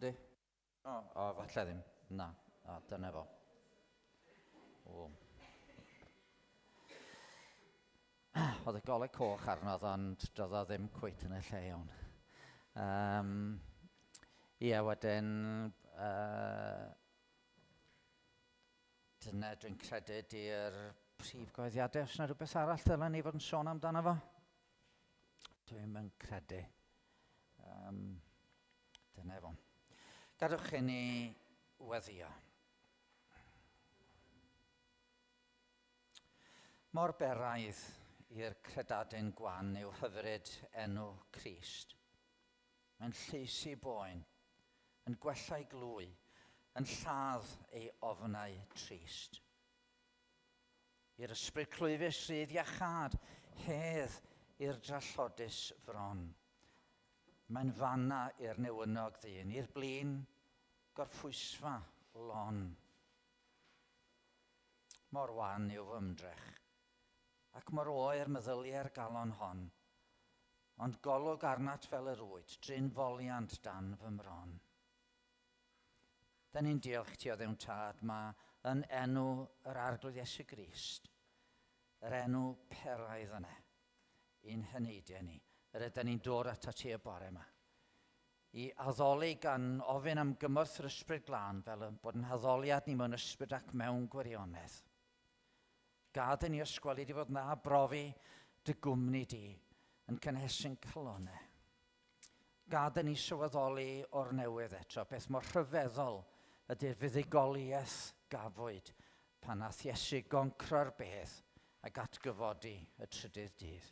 Yndi? O, o, falle ddim. Na, o, dyna fo. O. Oedd y golau coch arno, ond doedd o ddim cweit yn y lle iawn. Ie, wedyn, dyna dwi'n credu di'r prif goeddiadau. Os yna rhywbeth arall ddylen ni fod yn sôn amdano fo? Dwi'n yn credu. Dyna fo. Gadwch i ni weddio. Mor beraidd i'r credadun gwan yw hyfryd enw Crist. Mae'n lleisi boen, yn gwella'i glwy, yn lladd ei ofnau trist. I'r ysbryd clwyfus rhydd iachâd, hedd i'r drallodus fron. Mae'n fanna i'r newynog ddyn, i'r blin gorffwysfa lon. Mor wan yw fy ymdrech, ac mor oer meddyliau'r galon hon, ond golwg arnat fel yr wyt, drin foliant dan fy mron. Da ni'n diolch ti o Dduw'n Tad, ma yn enw yr Arglwydd Iesu Grist, yr enw peraidd yna, i'n heneidiau ni, yr ydyn ni'n dod atat ti y bore yma. I addoli gan ofyn am gymorth yr Ysbryd Glân fel y bod yn haddoliad ni mewn ysbryd ac mewn gwirionedd. Gad i ni ysgweli di fod na brofi dy gwmni di yn cynhesu'n calonau. Gad i ni sylweddoli o'r newydd eto beth mor rhyfeddol ydy'r fuddugoliaeth gafwyd pan nath Iesu goncro'r bedd ac atgyfodi y trydydd dydd.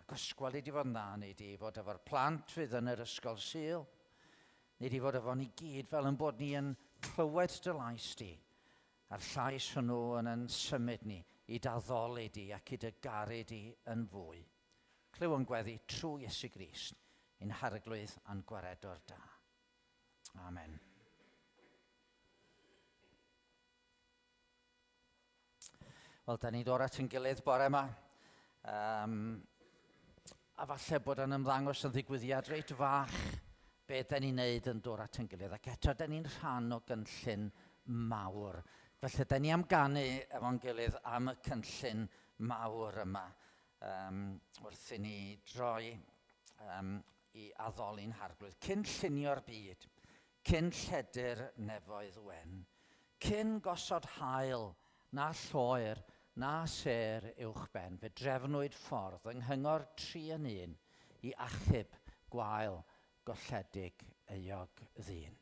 Ac os gweli di fod yn dda, neu di fod efo'r plant fydd yn yr ysgol Sul, neu di fod efo ni gyd fel yn bod ni yn clywed dy lais di, a'r llais hwnnw yn yn symud ni i d'addoli di ac i dy garu di yn fwy. Clyw yn gweddi trwy Iesu Grist, ein Harglwydd a'n Gwaredwr da. Amen. Wel, da ni'n dod at yn gilydd bore yma. A falle bod yn ymddangos yn ddigwyddiad reit fach be da ni'n neud yn dod at yn gilydd. Ac eto, da ni'n rhan o gynllun mawr. Felly, da ni am ganu efo'n gilydd am y cynllun mawr yma. Wrth i ni droi i addoli'n Harglwydd. Cyn llunio'r byd, cyn lledu'r nefoedd wen, Cyn gosod haul, na lloer, na sêr uwchben, fe drefnwyd ffordd yng nghyngor tri yn un i achub gwael golledig euog ddyn.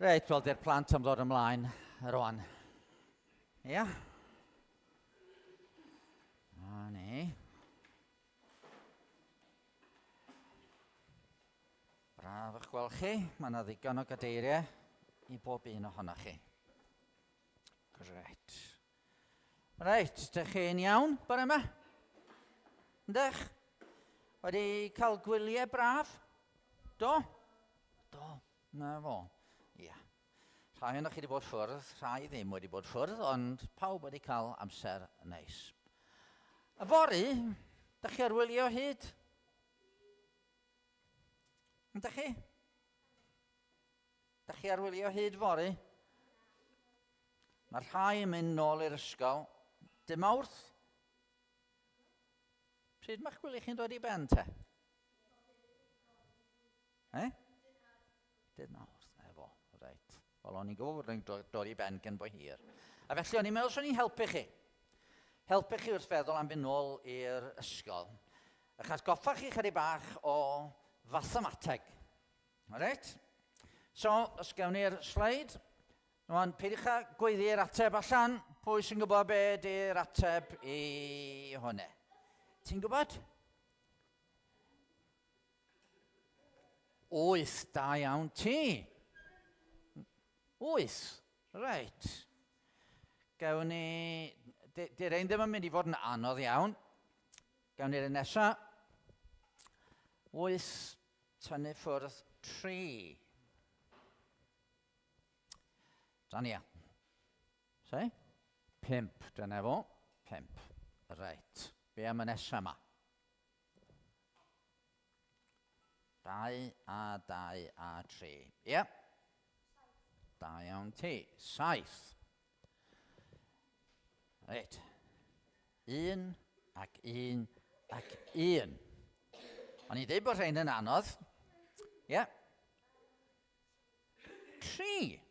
Reit, wel, di'r plant am ddod ymlaen rwan. Ia? A ni. Braf eich gweld chi. Mae yna ddigon o gadeiriau i bob un ohonoch chi. Gret. Reit, dych chi'n iawn bore yma? Yndych? Wedi cael gwyliau braf? Do? Do, na fo. Ia. Rhai ohonoch chi wedi bod ffwrdd, rhai ddim wedi bod ffwrdd, ond pawb wedi cael amser neis. Yfory, dych chi ar wylio hyd? Ydych chi? Dych chi ar wylio hyd fory? Mae rhai yn mynd nôl i'r ysgol. Dim mawrth? Pryd mae'ch gwyliau chi'n dod i ben te? Eh? Dydd Mawrth, efo, reit. Wel, o'n i'n gwybod bod nhw'n dod, dod i ben cyn bo hir. A felly o'n i'n meddwl swn i'n helpu chi. Helpu chi wrth feddwl am fynd nôl i'r ysgol. Ac atgoffa chi chydig bach o fathemateg. Reit? So, os gawn ni'r sleid. Rwan, peidiwch â gweiddi'r ateb allan. Pwy sy'n gwybod be di'r ateb i hwnna? Ti'n gwybod? Wyth, da iawn ti. Wyth, reit. Gawn ni... Di'r ein ddim yn mynd i fod yn anodd iawn. Gawn ni'r un nesa. Wyth, tynnu ffwrdd tri. Daniel. Sorry? Pump, dyna fo. Pump. Reit. Be am y nesa yma? 2 a 2 a 3. Ie. Yeah. Da iawn ti. 7. Reit. 1 ac 1 ac 1. O'n i'n dweud bod rhain yn anodd. Ie. Yeah. 3.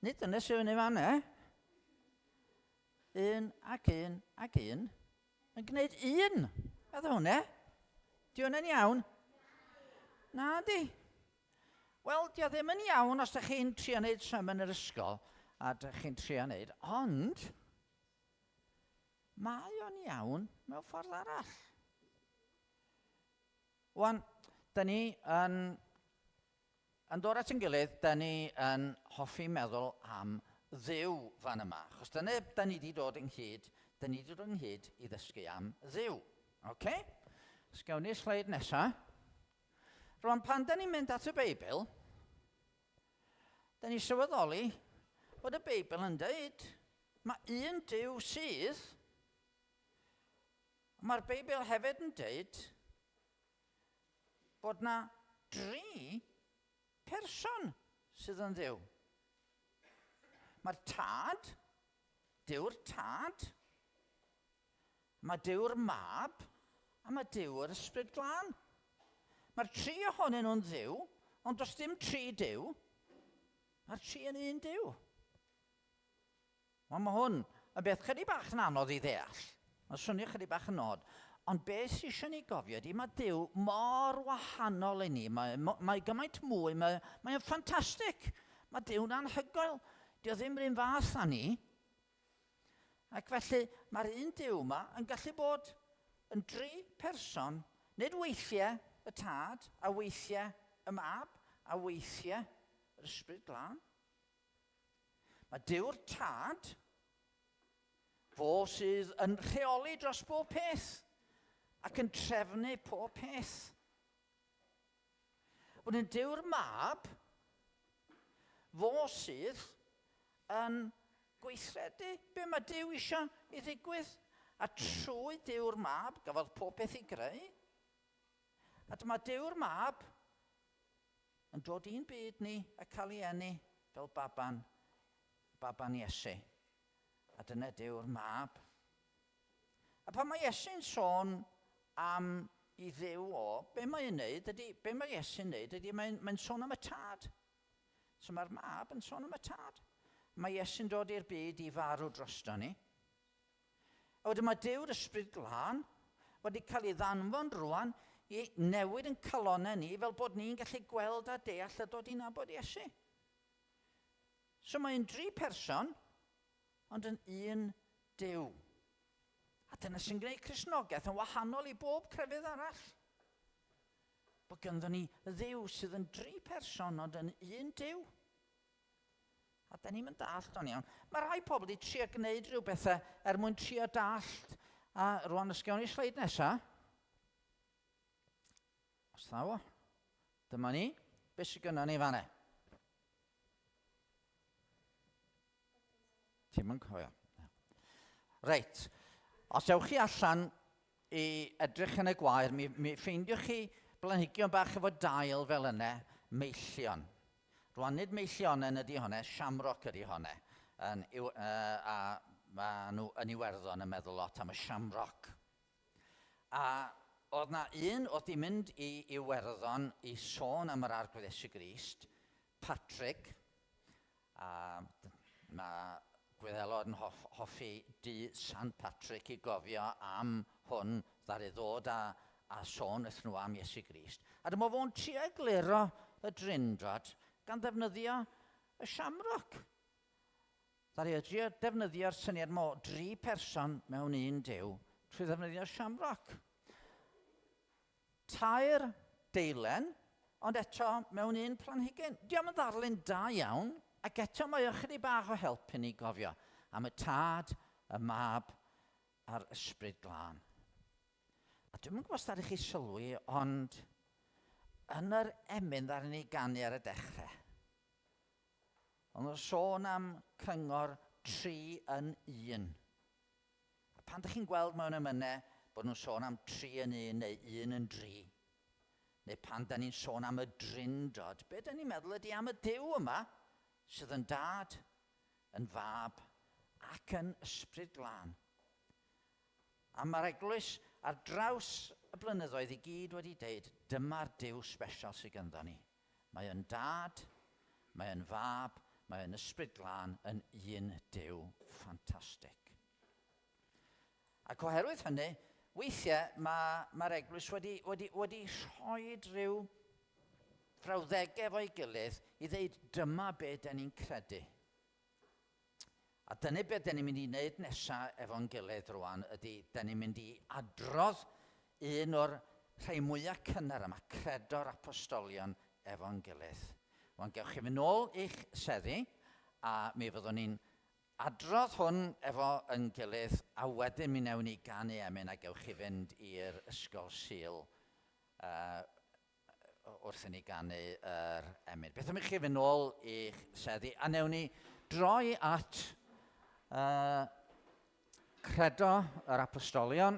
Nid dyna sydd fyny fan e. Un ac un ac un yn gwneud un. A dda hwnna. Di hwnna'n iawn? Na di. Wel, di o ddim yn iawn os ydych chi'n trio wneud sum yn yr ysgol a ydych chi'n trio wneud, ond mae o'n iawn mewn ffordd arall. Wan, da ni yn Yn dod at ein gilydd, da ni yn hoffi meddwl am Dduw fan yma. Achos dyna da ni wedi dod ynghyd, da ni wedi dod ynghyd i ddysgu am Dduw. Oce? Okay? Sgawn ni'r sleid nesa. Rwan, pan da ni'n mynd at y Beibl, da ni'n sylweddoli bod y Beibl yn dweud mae un Duw sydd, mae'r Beibl hefyd yn dweud bod na dri person sydd yn Dduw. Mae'r Tad, Duw'r Tad, mae Duw'r Mab, a mae Duw'r Ysbryd Glân. Mae'r tri ohonyn nhw'n Dduw, ond does dim tri Duw. Mae'r tri yn un Duw. Wel, mae hwn yn beth chydig bach yn anodd i ddeall. Mae'n swnio chydig bach yn od. Ond beth sydd eisiau ni gofio ydy mae Duw mor wahanol i ni. Mae, mae gymaint mwy, mae, mae'n ffantastig. Mae Duw'n anhygoel. Dio ddim rhywun fath â ni. Ac felly mae'r un Duw yma yn gallu bod yn dri person, nid weithiau y tad, a weithiau y mab, a weithiau yr ysbryd glân. Mae Duw'r Tad, fo sydd yn rheoli dros bob peth ac yn trefnu pob peth. Wedyn Duw'r Mab, fo sydd yn gweithredu be mae Duw eisiau i ddigwydd. A trwy Duw'r Mab gafodd pob peth ei greu. A dyma Duw'r Mab yn dod i'n byd ni a cael ei eni fel baban, baban Iesu. A dyna Duw'r Mab. A pan mae Iesu'n sôn am i Dduw o, be mae'n neud ydy, be mae Iesu'n neud ydy, mae'n mae sôn am y tad. So mae'r mab yn sôn am y tad. Mae Iesu'n dod i'r byd i farw drosto ni. A wedyn mae Duw'r Ysbryd Glân, wedi cael ei ddanfon rwan i newid yn calonau ni fel bod ni'n gallu gweld a deall a dod i nabod Iesu. So mae'n dri person, ond yn un Duw. A dyna sy'n gwneud Cristnogaeth yn wahanol i bob crefydd arall. Bod ganddo ni Dduw sydd yn dri person ond yn un Duw. A da ni'n mynd dallt o'n iawn. Mae rhai pobl wedi trio gwneud rhyw bethau er mwyn trio dallt. A rwan, os gawn ni sleid nesa. Os ddaw o. Dyma ni. Be sydd gynnon ni fanna? Ti'm yn cofio. Reit. Os ewch chi allan i edrych yn y gwair, mi, mi ffeindiwch chi blanhigion bach efo dail fel yna, meillion. Rwan, nid meillionen ydy hwnna, shamrock ydy hwnna. Yn, a mae nhw yn Iwerddon yn meddwl lot am y shamrock. A oedd na un oedd di mynd i Iwerddon i sôn am yr Arglwydd Iesu Grist, Patrick, a mae Gwyddelod yn hoff, hoffi dydd Sant Patrick i gofio am hwn ddaru ddod a, a sôn wrth nhw am Iesu Grist. A dyma fo'n trio egluro y Drindod gan ddefnyddio y shamrock. Ddaru o drio defnyddio'r syniad mo dri person mewn un Duw trwy ddefnyddio shamrock. Tair deilen, ond eto mewn un planhigyn. Diolch yn ddarlun da iawn, ac eto mae o chydig bach o help i ni gofio am y Tad, y Mab a'r Ysbryd Glân. A dwi'm yn gwybod os ddaru chi sylwi, ond yn yr emyn ddaru ni ganu ar y dechrau, ond oedd sôn am cyngor tri yn un. A pan dych chi'n gweld mewn emynau bod nhw'n sôn am tri yn un neu un yn dri, neu pan da ni'n sôn am y drindod, be da ni'n meddwl ydy am y Duw yma sydd yn dad, yn fab ac yn ysbryd glân. A mae'r eglwys ar draws y blynyddoedd i gyd wedi deud, dyma'r Duw sbesial sydd ganddo ni. Mae yn dad, mae yn fab, mae yn ysbryd glân, yn un Duw ffantastig. Ac oherwydd hynny, weithiau mae'r mae eglwys wedi, wedi, wedi rhoi rhyw frawddegau efo'i gilydd i ddeud dyma be da ni'n credu. A dyna beth da ni'n mynd i wneud nesaf efo'n gilydd rwan ydy, da ni'n mynd i adrodd un o'r rhai mwyaf cynnar yma, credo'r apostolion efo'n gilydd. Rwan gewch chi fynd nôl i'ch seddi a mi fyddwn ni'n adrodd hwn efo yn gilydd a wedyn mi wnewn ni ganu emyn a gewch chi fynd i'r ysgol Sul uh, wrth i ni ganu yr emyn. Beth am i chi fynd nôl i'ch seddi a newn ni droi at uh, Credo yr Apostolion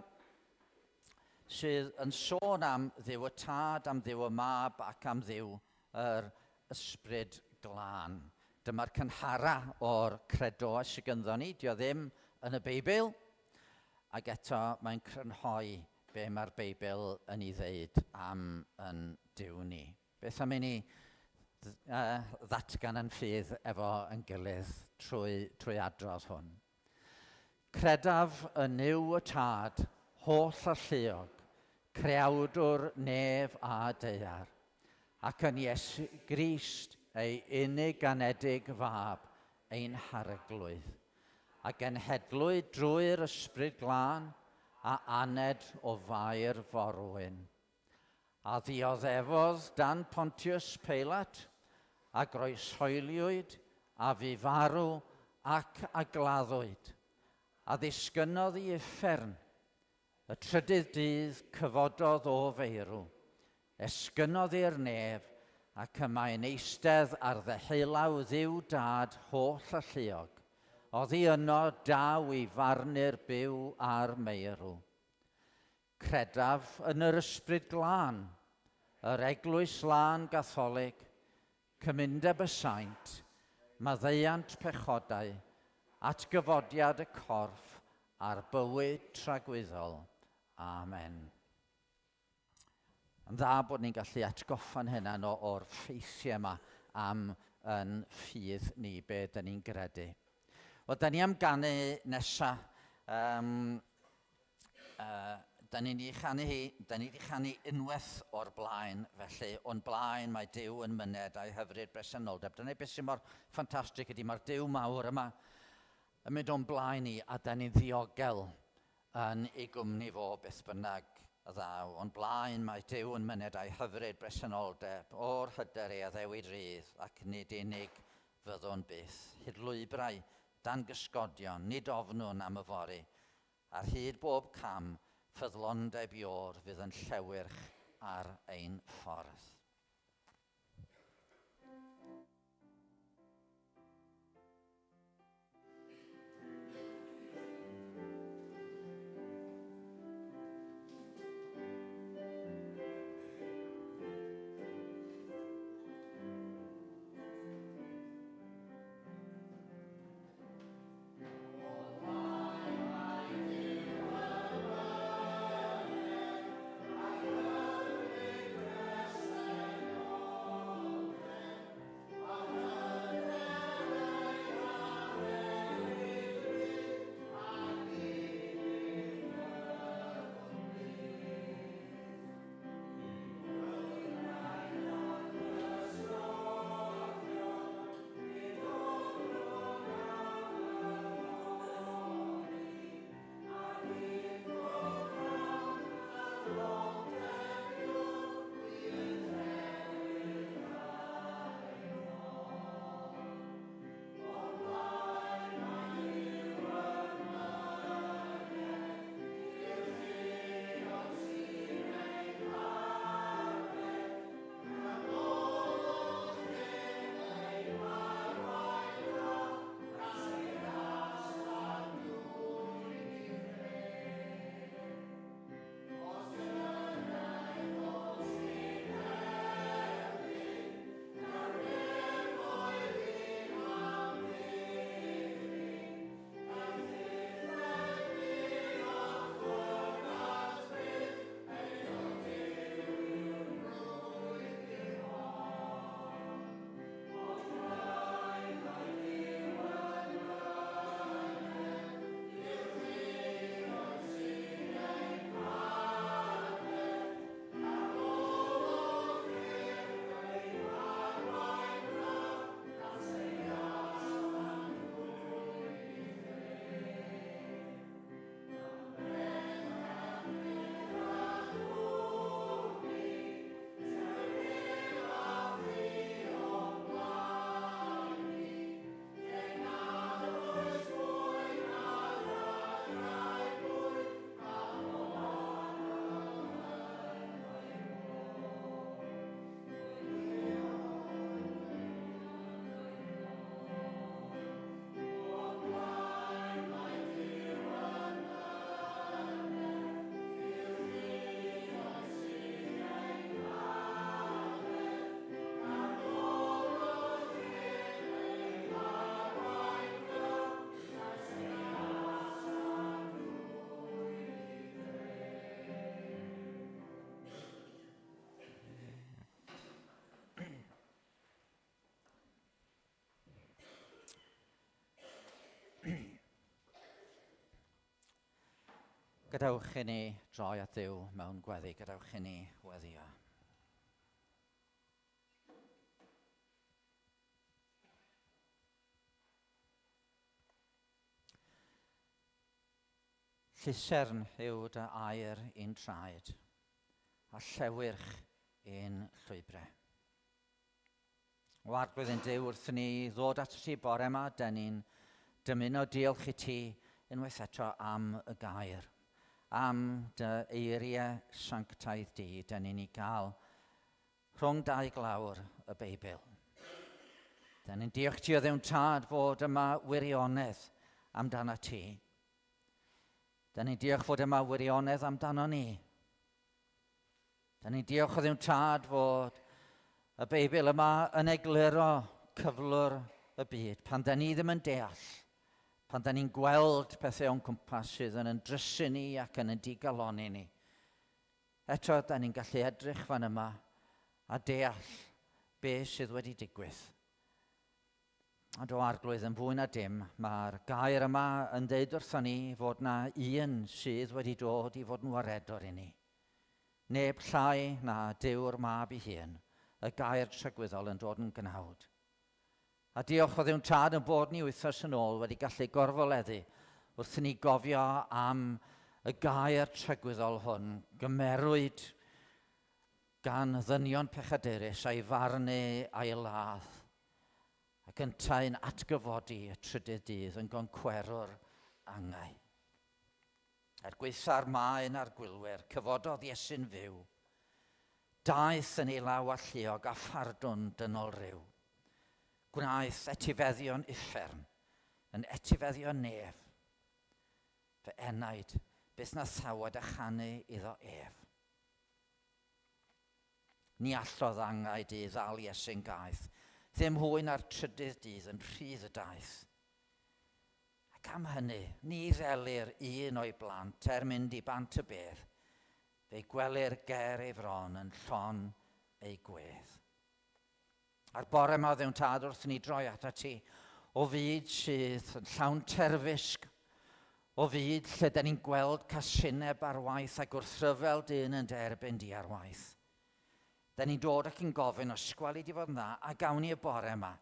sydd yn sôn am Dduw y Tad, am Dduw y Mab ac am Dduw yr Ysbryd Glân. Dyma'r cynhara o'r credoau sydd gynddo ni. Dio ddim yn y Beibl, ac eto mae'n crynhoi be mae'r Beibl yn ei ddeud am yn Duw ni. Beth am i ni ddatgan yn ffydd efo yn gilydd trwy, trwy adrodd hwn? Credaf yn Nuw y Tad, holl alluog, creawdwr nef a daear, ac yn Iesu Grist, ei unig ganedig fab, ein harglwydd, a genhedlwyd drwy'r Ysbryd Glân, a aned o Fair Forwyn, a ddioddefodd dan Pontius Peilat, a groeshoeliwyd, a fu farw, ac a gladdwyd, a ddisgynnodd i uffern, y trydydd dydd cyfododd o feirw, esgynnodd i'r nef, ac y mae'n eistedd ar ddeheulaw Dduw Dad holl alluog, oddi yno daw i farnu'r byw a'r meirw. Credaf yn yr Ysbryd Glân, yr Eglwys Lân Gatholig, Cymundeb y Saint, maddeuant pechodau, atgyfodiad y corff a'r bywyd tragwyddol. Amen. Yn dda bod ni'n gallu atgoffa'n hunan o'r ffeithiau yma am yn ffydd ni, be dyn ni'n gredu. Wel, da ni am ganu nesa. Um, Da ni'n ei chanu hi, da ni wedi chanu unwaith o'r blaen, felly o'n blaen mae Duw yn myned a'i hyfryd bresenoldeb. Dyna beth sy'n mor ffantastig ydy, mae'r Duw mawr yma yn mynd o'n blaen ni a da ni'n ddiogel yn ei gwmni fo beth bynnag y ddaw. O'n blaen mae Duw yn myned a'i hyfryd bresenoldeb o'r hyder ei addewid rydd ac nid unig fyddwn byth. Hyd lwybrau dan gysgodion, nid ofnwn am yfory. Ar hyd bob cam, ffyddlondeb Iôr fydd yn llewyrch ar ein ffordd. Gadewch i ni droi at Dduw mewn gweddi, gadewch i ni weddio. Llusern yw dy air i'n traed, a llewyrch i'n llwybrau. O Arglwydd ein Duw, wrth ni ddod at ti bore yma, dyn ni'n dymuno diolch i ti unwaith eto am y gair, am dy eiriau sanctaidd di, dyn ni'n ei gael rhwng dau glawr y Beibl. Dyn ni'n diolch ti o Dduw'n Tad fod yma wirionedd amdano ti. Dyn ni'n diolch fod yma wirionedd amdano ni. Dyn ni'n diolch o Dduw'n Tad fod y Beibl yma yn egluro cyflwr y byd pan dyn ni ddim yn deall, pan dyn ni'n gweld pethau o'n cwmpas sydd yn yn drysu ni ac yn yn digalonni ni. Eto, da ni'n gallu edrych fan yma a deall be sydd wedi digwydd. Ond o Arglwydd, yn fwy na dim, mae'r gair yma yn deud wrthon ni fod na un sydd wedi dod i fod yn waredwr i ni. Neb llai na Duw'r Mab ei hun, y gair tragwyddol yn dod yn gnawd. A diolch o Dduw'n Tad yn bod ni wythnos yn ôl wedi gallu gorfoleddu wrth i ni gofio am y gair tragwyddol hwn gymerwyd gan ddynion pechadurus a'i farnu a'i ladd, ac yntau'n atgyfodi y trydydd dydd yn goncwerwr angau. Er gwaetha'r maen a'r gwylwyr, cyfododd Iesu'n fyw. Daeth yn ei law alluog a phardwn dynol ryw. Gwnaeth etifeddion uffern yn etifeddion nef. Fy enaid, byth na thawed a chanu iddo ef. Ni allodd angau du ddal Iesu'n gaeth, ddim hwy na'r trydydd dydd yn rhydd y daeth. Ac am hynny, ni ddelir un o'i blant er mynd i bant y bedd, fe'i gwelir ger ei fron yn llon ei gwedd. A'r bore yma, Dduw'n Tad, wrth ni droi atat ti, o fyd sydd yn llawn terfysg, o fyd lle da ni'n gweld casineb ar waith a gwrthryfel dyn yn derbyn di ar waith. Da ni'n dod ac yn gofyn os gweli di fod yn dda, a gawn ni y bore yma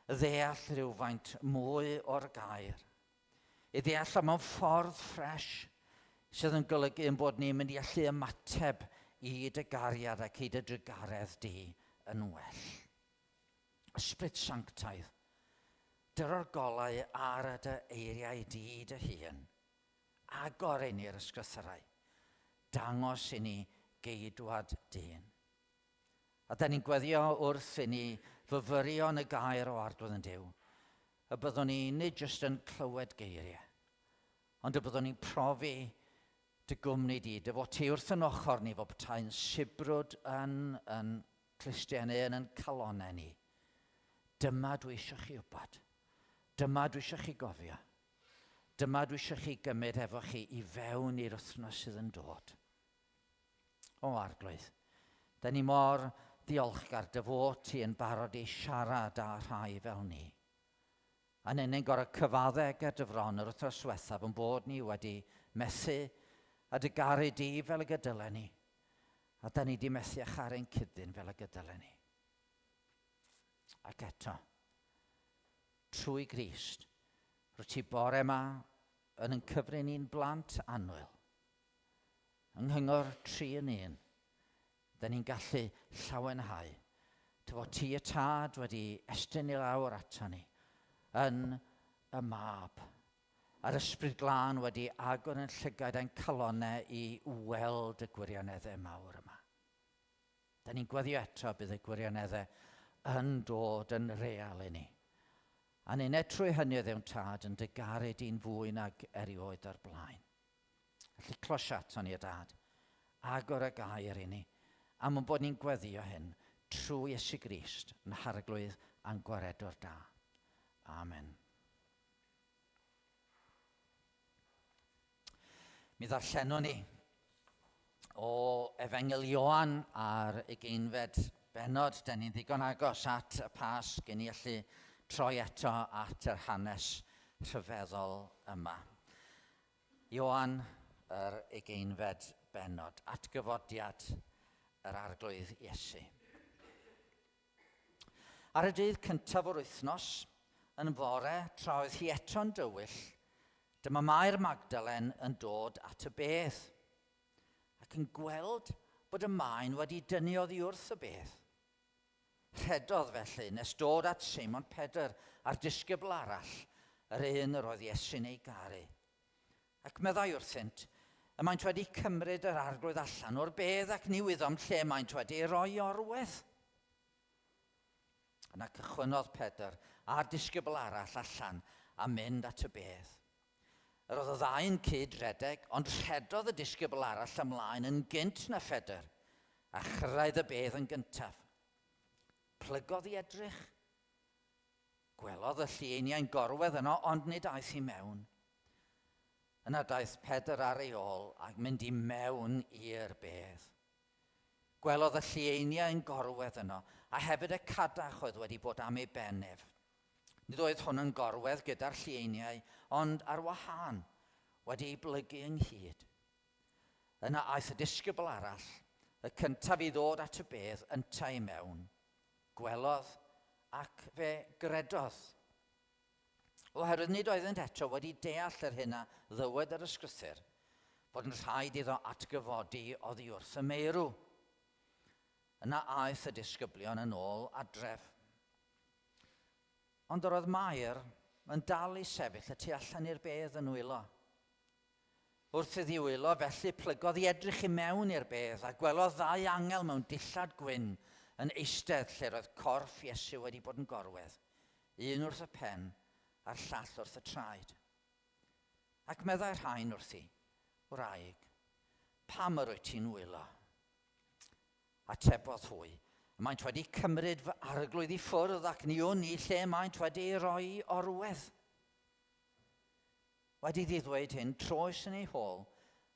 ddeall rhywfaint mwy o'r gair. I ddeall o mewn ffordd ffres sydd yn golygu yn bod ni'n mynd i allu ymateb i dy gariad ac i dy drugaredd di yn well. Ysbryd Sanctaidd, dyro'r golau ar dy eiriau di dy hun. Agor i ni'r ysgrythyrau. Dangos i ni geidwad dyn. A da ni'n gweddio wrth i ni fyfyrio yn y gair o Arglwydd yn Duw, y byddwn ni nid jyst yn clywed geiriau, ond y byddwn ni'n profi dy gwmni di, dy fod ti wrth yn ochr ni, fod petai'n sibrwd yn yn clustiau neu yn yn calonau ni. Dyma dwi eisiau chi wybod. Dyma dwi eisiau chi gofio. Dyma dwi eisiau chi gymryd efo chi i fewn i'r wythnos sydd yn dod. O Arglwydd, da ni mor ddiolchgar dy fod ti yn barod i siarad â rhai fel ni. A ni'n gorau cyfadde ger dy fron yr wythnos diwethaf yn bod ni wedi methu a dy garu di fel y gydylen ni. A da ni di methu a charu'n cydyn fel y gydylen ni. Ac eto, trwy Grist, rwyt ti bore yma yn yn cyfri ni'n blant annwyl. Yng nghyngor 3 yn 1, da ni'n gallu llawenhau. Dy fod ti y Tad wedi estyn i lawr ato ni yn y Mab. A'r Ysbryd Glân wedi agor yn llygaid a'n calonau i weld y gwirioneddau mawr yma. Da ni'n gweddio eto bydd y gwirioneddau yn dod yn real i ni. A ninnau trwy hynny o Dduw'n Tad yn dy garu di'n fwy nag erioed o'r blaen. Felly closia ato ni, o Dad. Agor y gair i ni. Am yn bod ni'n gweddio hyn trwy Iesu Grist yn Harglwydd a'n Gwaredwr da. Amen. Mi ddarllenwn ni o Efengyl Ioan ar ugeinfed bennod. Da ni'n ddigon agos at y Pasg i ni allu troi eto at yr hanes rhyfeddol yma. Ioan, yr ugeinfed bennod, atgyfodiad yr Arglwydd Iesu. Ar y dydd cyntaf o'r wythnos, yn fore, tra oedd hi eto'n dywyll, dyma Mair Magdalen yn dod at y bedd, ac yn gweld bod y maen wedi dynnu oddi wrth y bedd. Rhedodd felly nes dod at Seimon Pedr a'r disgybl arall, yr un yr oedd Iesu'n ei garu. Ac meddai wrthynt, Y maent wedi cymryd yr Arglwydd allan o'r bedd ac ni wyddom lle maent wedi ei roi i orwedd. Yna cychwynnodd Pedr a'r disgybl arall allan a mynd at y bedd. Yr oedd y ddau'n cyd-redeg, ond rhedodd y disgybl arall ymlaen yn gynt na Phedr, a chyrraedd y bedd yn gyntaf. Plygodd i edrych. Gwelodd y llieiniau'n gorwedd yno, ond nid aeth i mewn. Yna daeth Pedr ar ei ôl ac mynd i mewn i'r bedd. Gwelodd y llieiniau yn gorwedd yno, a hefyd y cadach oedd wedi bod am ei ben ef. Nid oedd hwn yn gorwedd gyda'r llieiniau, ond ar wahân, wedi ei blygu ynghyd. Yna aeth y disgybl arall, y cyntaf i ddod at y bedd, yntau i mewn. Gwelodd ac fe gredodd. Oherwydd nid oeddent eto wedi deall yr hyn a ddywed yr ysgrythur, fod yn rhaid iddo atgyfodi oddi wrth y meirw. Yna aeth y disgyblion yn ôl adref. Ond yr oedd Mair yn dal i sefyll y tu allan i'r bedd yn wylo. Wrth iddi wylo felly plygodd i edrych i mewn i'r bedd a gwelodd ddau angel mewn dillad gwyn yn eistedd lle roedd corff Iesu wedi bod yn gorwedd, un wrth y pen a'r llall wrth y traed. Ac meddai'r rhain wrthi, Wraig, pam yr wyt ti'n wylo? Atebodd hwy, Maent wedi cymryd fy arglwydd i ffwrdd ac ni wn i lle maent wedi ei roi i orwedd. Wedi iddi ddweud hyn, troes yn ei hôl,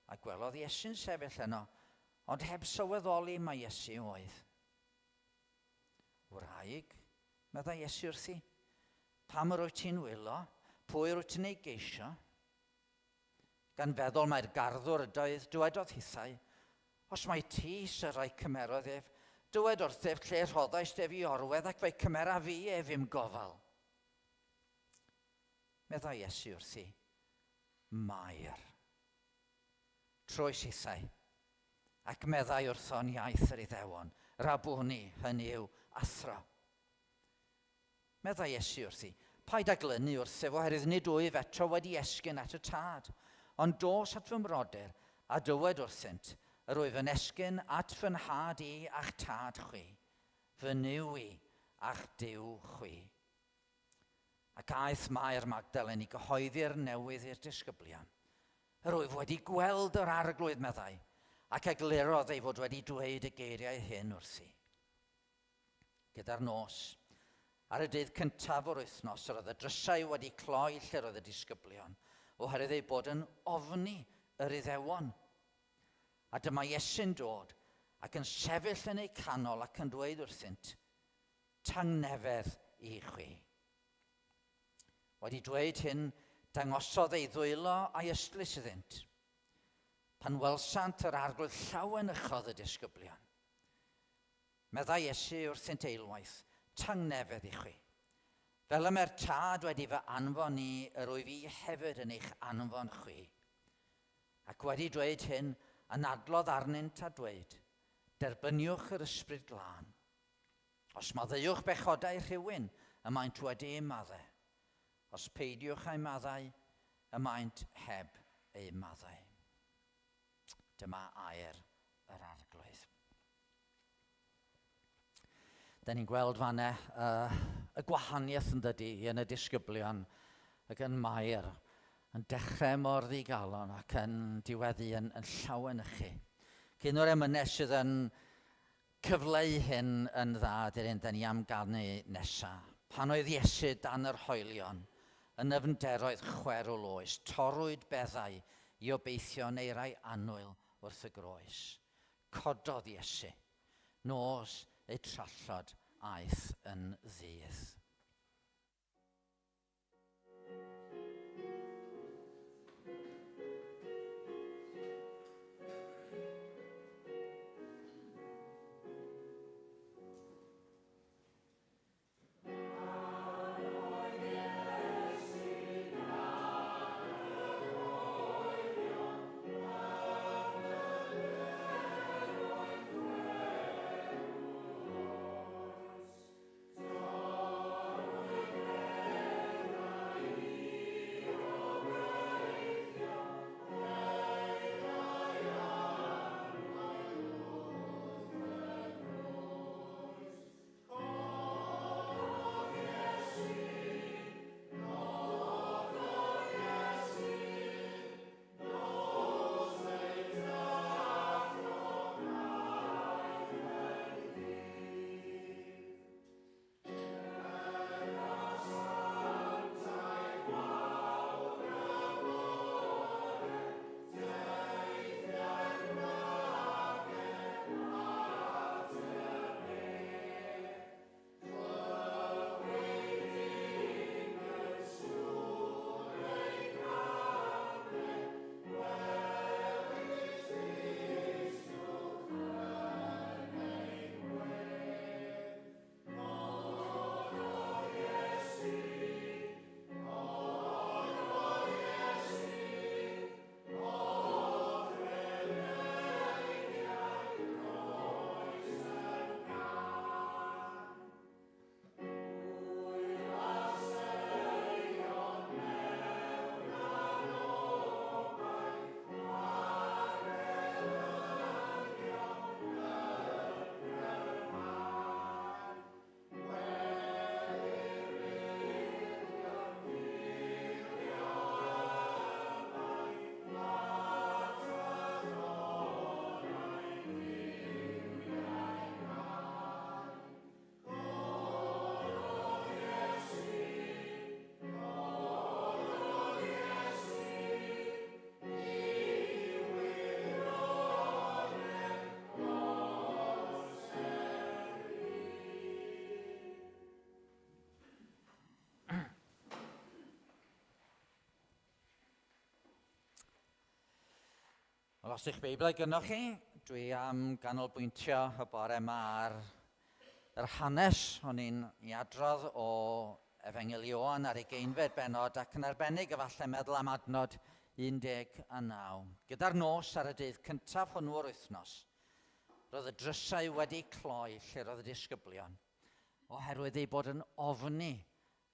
a gwelodd Iesu'n sefyll yno, ond heb sylweddoli mai Iesu oedd. Wraig, meddai Iesu wrthi, pam yr wyt ti'n wylo? Pwy yr wyt ti'n ei geisio? Gan feddwl mai'r garddwr ydoedd, dywedodd hithau, Os mai ti, syr, a'i cymerodd ef, dywed wrthyf lle rhoddaist ef i orwedd ac fe'i cymera fi ef i'm gofal. Meddai Iesu wrthi, Mair. Troes hithau, ac meddai wrtho yn iaith yr Iddewon, Rabwni, hynny yw, athro. Meddai Iesu wrthi, Paid â glynu wrthyf, oherwydd nid wyf eto wedi esgyn at y Tad. Ond dos at fy mrodyr, a dywed wrthynt, Yr wyf yn esgyn at fy nhad i a'ch tad chwi, fy Nuw i a'ch Duw chwi. Ac aeth Mair Magdalen i gyhoeddi'r newydd i'r disgyblion. Yr wyf wedi gweld yr Arglwydd, meddai, ac eglurodd ei fod wedi dweud y geiriau hyn wrthi. Gyda'r nos, ar y dydd cyntaf o'r wythnos, yr oedd y drysau wedi cloi lle roedd y disgyblion, oherwydd eu bod yn ofni yr Iddewon. A dyma Iesu'n dod ac yn sefyll yn eu canol ac yn dweud wrthynt, Tangnefedd i chwi. Wedi dweud hyn, dangosodd ei ddwylo a'i ystlys iddynt. Pan welsant yr arglwydd llawenychodd y disgyblion. Meddai Iesu wrthynt eilwaith, Tangnefedd i chwi. Fel y mae'r Tad wedi fy anfon i, yr wyf i hefyd yn eich anfon chwi. Ac wedi dweud hyn, anadlodd arnynt a dweud, Derbyniwch yr Ysbryd Glân. Os maddeuwch bechodau rhywun, y maent wedi eu maddau. Os peidiwch â'u maddau, y maent heb eu maddau. Dyma air yr Arglwydd. Da ni'n gweld fanna y gwahaniaeth yn dydy yn y disgyblion ac yn Mair yn dechrau mor ddigalon ac yn diweddu yn, yn llawenychu. Cyn o'r emynau sydd yn cyfleu hyn yn dda, dy'r un da ni am ganu nesaf. Pan oedd Iesu dan yr hoelion, yn nyfnderoedd chwerw loes, torrwyd beddau i obeithio neu rai annwyl wrth y groes. Cododd Iesu. Nos eu trallod aeth yn ddydd. Wel, os ydych Beiblau gynnwch chi, dwi am ganolbwyntio y bore yma ar yr hanes o'n i'n i adrodd o Efengyl Ioan ar ugeinfed bennod ac yn arbennig efallai meddwl am adnod 19. Gyda'r nos ar y dydd cyntaf hwnnw o'r wythnos, roedd y drysau wedi cloi lle roedd y disgyblion, oherwydd eu bod yn ofni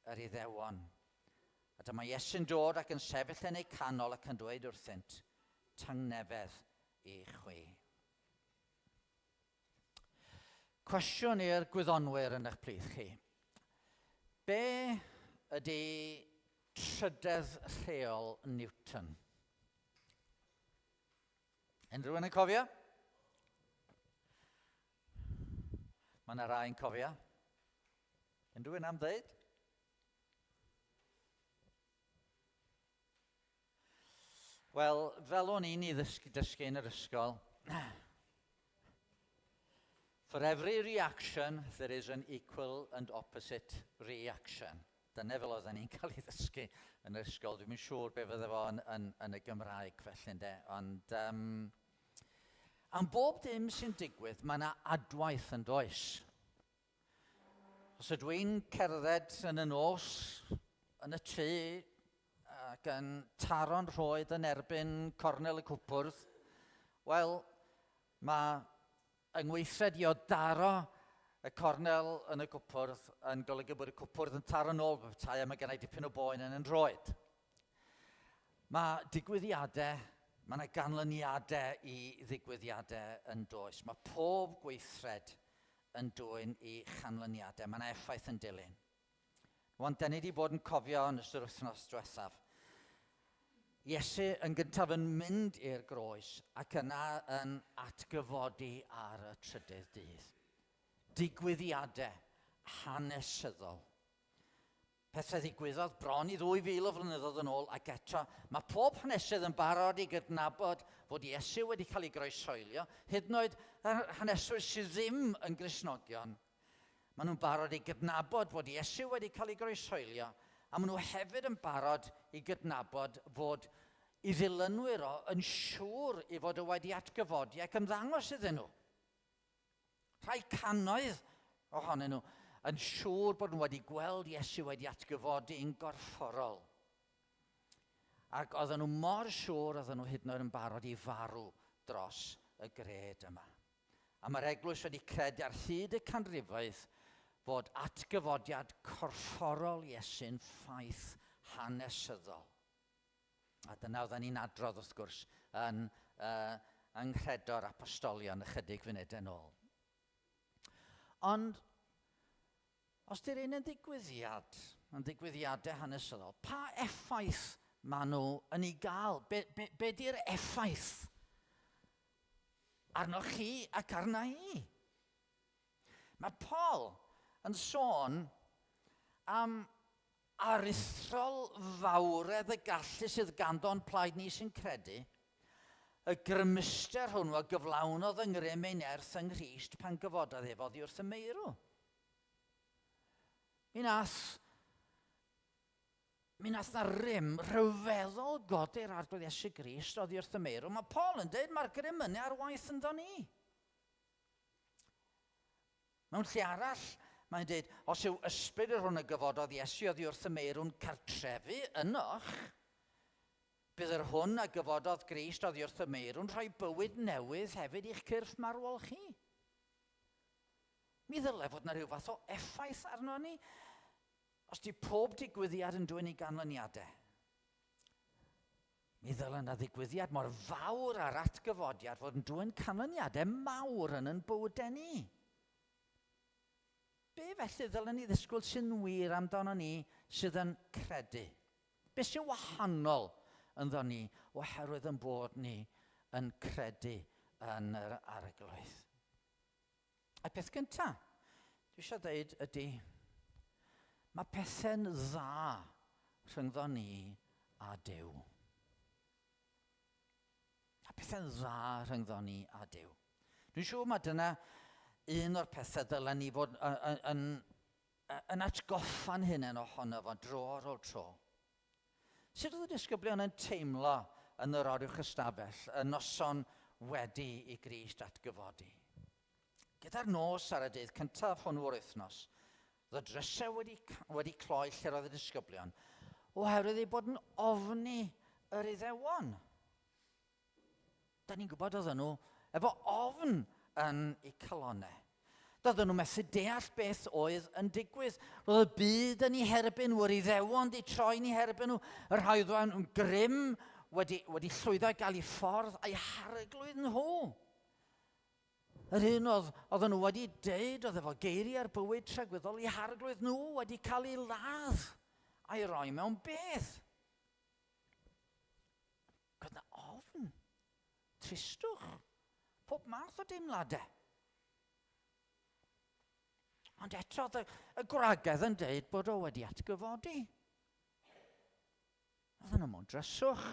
yr Iddewon. A dyma Iesu'n dod ac yn sefyll yn eu canol ac yn dweud wrthynt, Tangnefedd i chwi. Cwestiwn i'r gwyddonwyr yn eich plith chi. Be ydy trydedd rheol Newton? Unrhyw un yn cofio? Mae yna rai yn cofio. Unrhyw un am ddeud? Wel, fel o'n i'n ei ddysgu, dysgu yn yr ysgol, for every reaction, there is an equal and opposite reaction. Dyna fel oedden ni'n cael ei ddysgu yn yr ysgol. Dwi'n yn siŵr be fydde fo yn, yn, yn y Gymraeg felly, ynde. Ond um, am bob dim sy'n digwydd, mae yna adwaith yn does. Os ydw i'n cerdded yn y nos yn y tŷ ac yn taro'n rhoed yn erbyn cornel y cwpwrdd, wel, mae yng ngweithred i o daro y cornel yn y cwpwrdd yn golygu bod y cwpwrdd yn taro nôl petai a mae gennau dipyn o boen yn yn rhoed. Mae digwyddiadau, mae yna ganlyniadau i ddigwyddiadau yn does. Mae pob gweithred yn dwyn i chanlyniadau. Mae yna effaith yn dilyn. Rwan, da ni wedi bod yn cofio yn ystod wythnos diwethaf. Iesu yn gyntaf yn mynd i'r groes ac yna yn atgyfodi ar y trydydd dydd. Digwyddiadau hanesyddol. Pethau ddigwyddodd bron i 2,000 o flynyddoedd yn ôl ac eto mae pob hanesydd yn barod i gydnabod fod Iesu wedi cael ei groeshoelio, hyd yn oed yr haneswyr sydd ddim yn Gristnogion. Maen nhw'n barod i gydnabod fod Iesu wedi cael ei groeshoelio a maen nhw hefyd yn barod i gydnabod fod i ddilynwyr o yn siŵr i fod o wedi atgyfodi ac ymddangos iddyn nhw. Rhai cannoedd ohonyn nhw yn siŵr bod nhw wedi gweld Iesu wedi atgyfodi yn gorfforol. Ac oedden nhw mor siŵr oedden nhw hyd yn oed yn barod i farw dros y gred yma. A mae'r eglwys wedi credu ar hyd y canrifoedd fod atgyfodiad corfforol Iesu'n ffaith hanesyddol. A dyna oedden ni'n adrodd, wrth gwrs, yn, uh, yng nghredo'r apostolion ychydig funudau yn ôl. Ond, os di'r un yn ddigwyddiad, yn ddigwyddiadau hanesyddol, pa effaith maen nhw yn ei gael? Be, be, be di'r effaith arnoch chi ac arna i? Mae Paul yn sôn am aruthrol fawredd y gallu sydd ganddo'n plaid ni sy'n credu, y grymuster hwnnw a gyflawnodd yng ngrym ei nerth yng Nghrist pan gyfododd ef oddi wrth y meirw. Mi nath, mi nath na rym rhyfeddol godi'r Arglwydd Iesu Grist oddi wrth y meirw. Mae Paul yn dweud mae'r grym yna ar waith ynddo ni. Mewn lle arall, mae'n dweud, os yw ysbryd yr hwn y gyfododd Iesu oddi wrth y meirw'n cartrefu ynoch, bydd yr hwn a gyfododd Grist oddi wrth y meirw'n rhoi bywyd newydd hefyd i'ch cyrff marwol chi. Mi ddylai fod yna rhyw fath o effaith arno ni, os di pob digwyddiad yn dwyn i ganlyniadau. Mi ddylai yna ddigwyddiad mor fawr â'r atgyfodiad fod yn dwyn canlyniadau mawr yn yn bywydau ni. Be felly ddylen ni ddisgwyl sy'n wir amdano ni sydd yn credu? Be sy'n wahanol ynddo ni oherwydd yn bod ni yn credu yn yr Arglwydd? Y peth gyntaf dwi eisiau dweud ydy, mae pethau'n dda rhyngddo ni a Duw. Mae pethau'n dda rhyngddo ni a Duw. Dwi'n siŵr mae dyna un o'r pethau dylen ni fod yn, yn, yn atgoffa'n hunain ohono fo dro ar ôl tro. Sut oedd y disgyblion yn teimlo yn yr oruwch ystafell, y noson wedi i Grist atgyfodi. Gyda'r nos ar y dydd cyntaf hwnnw o'r wythnos, roedd y drysau wedi, wedi cloi lle roedd y disgyblion, oherwydd eu bod yn ofni yr Iddewon. Da ni'n gwybod oedden nhw efo ofn yn eu calonnau. Doedden nhw methu deall beth oedd yn digwydd. Roedd y byd yn eu herbyn nhw, yr Iddewon di troi'n eu herbyn nhw, y rhai oedd yn grym wedi, wedi llwyddo i gael eu ffordd a'i harglwydd nhw. Yr un oedd, oedden nhw wedi deud oedd efo geiriau'r bywyd tragwyddol eu harglwydd nhw wedi cael ei ladd a'i roi mewn bedd. Roedd 'na ofn, tristwch, pob math o deimladau. Ond eto, y, y gwragedd yn deud bod o wedi atgyfodi. Oedden nhw mewn dryswch.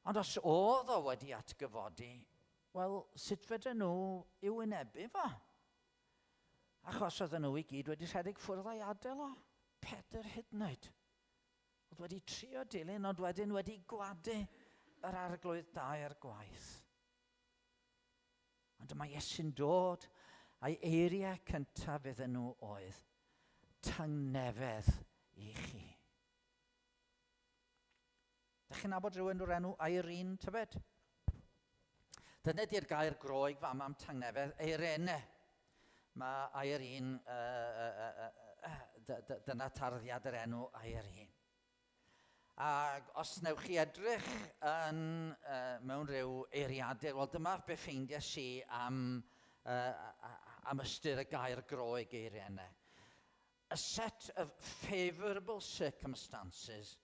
Ond os oedd o wedi atgyfodi, wel, sut fedren nhw i'w wynebu fo? Achos oedden nhw i gyd wedi rhedeg ffwrdd a'i adael o. Pedr hyd yn oed. Oedd wedi trio dilyn ond wedyn wedi gwadu yr arglwydd dair gwaith. Ond dyma Iesu'n dod a'i eiriau cyntaf iddyn nhw oedd, tangnefedd i chi. Dych chi'n nabod rhywun o'r enw Irene, tybed? Dyna di'r gair Groeg fam am tangnefedd, Eirene. Mae Irene, uh, uh, uh, dyna tarddiad yr enw Irene. Ac os newch chi edrych yn, uh, mewn rhyw eiriadur, wel dyma be ffeindiais i am, uh, am ystyr y gair Groeg Eirene. A set of favourable circumstances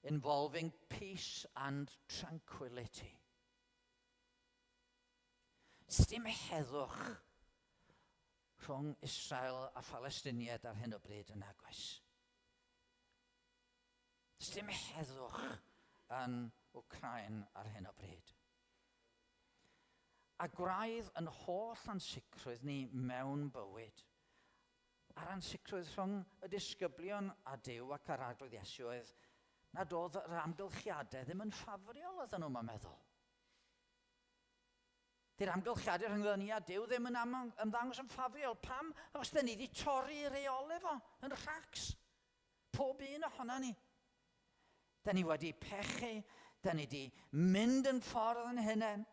involving peace and tranquility. Sdim heddwch rhwng Israel a Phalestiniaid ar hyn o bryd yn agos. Sdim heddwch yn Wcráin ar hyn o bryd. A gwraidd yn holl ansicrwydd ni mewn bywyd, a'r ansicrwydd rhwng y disgyblion a Duw ac a'r Arglwydd Iesu oedd nad oedd yr amgylchiadau ddim yn ffafriol oedden nhw'n meddwl. Dy'r amgylchiadau rhyngddo ni a Duw ddim yn ymddangos yn ffafriol. Pam? Achos dyn ni wedi torri reolau fo yn rhacs. Pob un ohono ni. Dyn ni wedi pechu, dyn ni wedi mynd yn ffordd yn hunain.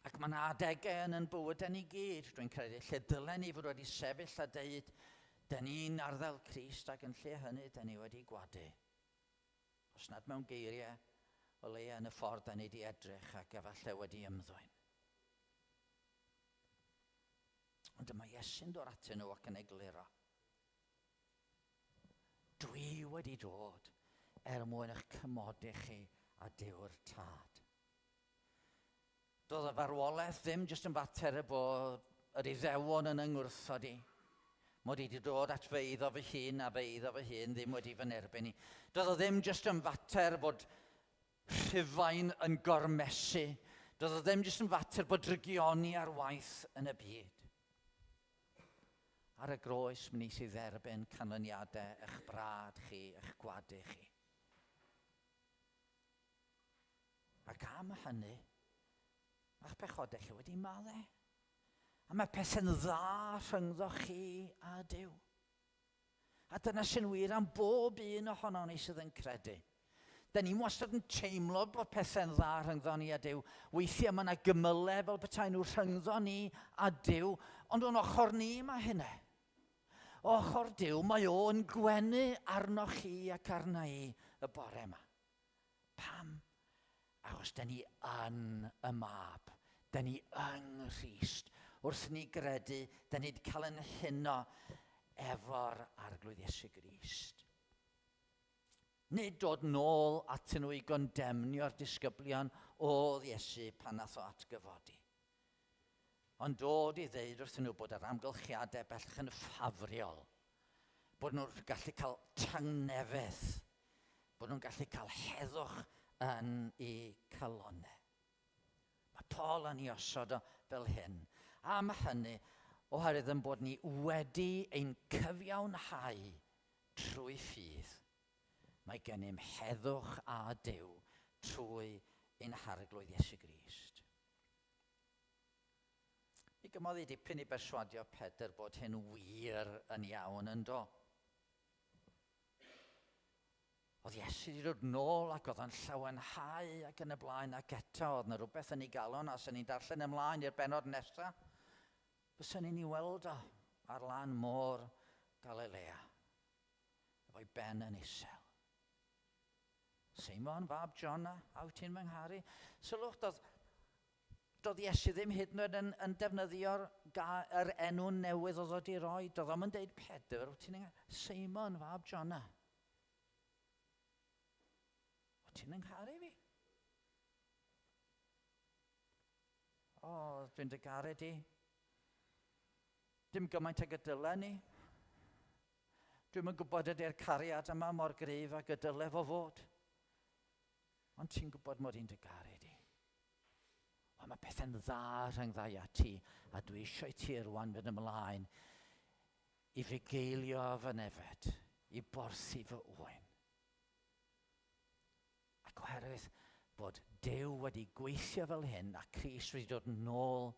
Ac mae yna adegau yn yn bywydau ni gyd, dwi'n credu, lle dylen ni fod wedi sefyll a deud, dyn ni'n arddel Crist ac yn lle hynny, dyn ni wedi gwadu. Os nad mewn geiriau, o leia yn y ffordd dyn ni wedi edrych ac efallai wedi ymddwyn. Ond dyma Iesu'n dod atyn nhw ac yn egluro. Dwi wedi dod er mwyn eich cymodi chi a Duw'r Tad. Doedd y farwolaeth ddim jyst yn fater y bod yr Iddewon yn yngwrthod i. Mod i wedi dod at fy eiddo fy hun a fy eiddo fy hun ddim wedi fy nerbyn i. Doedd o ddim jyst yn fater bod Rhufain yn gormesu. Doedd o ddim jyst yn fater bod drygioni ar waith yn y byd. Ar y groes, mi wnes i dderbyn canlyniadau eich brad chi, eich gwadu chi. Ac am hynny, mae'ch pechodau chi wedi maddau. A mae pethau'n dda rhyngddo chi a Duw. A dyna sy'n wir am bob un ohono ni sydd yn credu. Da ni'n wastad yn teimlo bod pethau'n dda rhyngddo ni a Duw. Weithiau mae yna gymylau fel petai nhw rhyngddo ni a Duw, ond o'n ochr ni mae hynna. O ochr Duw, mae o'n gwenu arnoch chi ac arna i y bore yma. Pam? Achos da ni yn y mab. Da ni yng Nghrist. Wrth ni gredu, da ni wedi cael yn huno efo'r Arglwydd Iesu Grist. Nid dod nôl atyn nhw i gondemnio'r disgyblion oedd Iesu pan nath o atgyfodi. Ond dod i ddeud wrthyn nhw bod yr amgylchiadau bellach yn ffafriol, bod nhw'n gallu cael tangnefedd, bod nhw'n gallu cael heddwch yn eu calonnau. Mae Paul yn ei osod o fel hyn. Am hynny, oherwydd yn bod ni wedi ein cyfiawnhau trwy ffydd. Mae gennym heddwch â Duw trwy ein Harglwydd Iesu Grist. Mi gymodd hi dipyn i berswadio Pedr bod hyn wir yn iawn yn do. Oedd Iesu wedi dod nôl ac oedd o'n llawenhau ac yn y blaen ac eto oedd yna rhywbeth yn ei galon a sy'n ni'n darllen ymlaen i'r benod nesaf. Fysa ni'n ei weld o ar lan môr Galilea efo'i ben yn isel. Seimon, fab Jona, a wyt ti'n fy ngharu? Sylwch, doedd, doedd Iesu ddim hyd yn oed yn, yn defnyddio'r yr enw newydd oedd wedi roi. Doedd o'm yn deud Pedr, wyt ti'n ngharu? Seimon, fab Jona. Wyt ti'n ngharu fi? O, oh, dwi'n dy garu di. Dim gymaint ag y dylen ni. Dwi'm yn gwybod ydy'r cariad yma mor gryf ag y dyle fo fod. Ond ti'n gwybod mod i'n dy garu di. Ond mae pethau'n dda rhyngddau a ti, a dwi eisiau ti rwan fynd ymlaen i fugeilio fy nefed, i borthi fy ŵyn. Ac oherwydd bod Duw wedi gweithio fel hyn a Crist wedi dod yn ôl,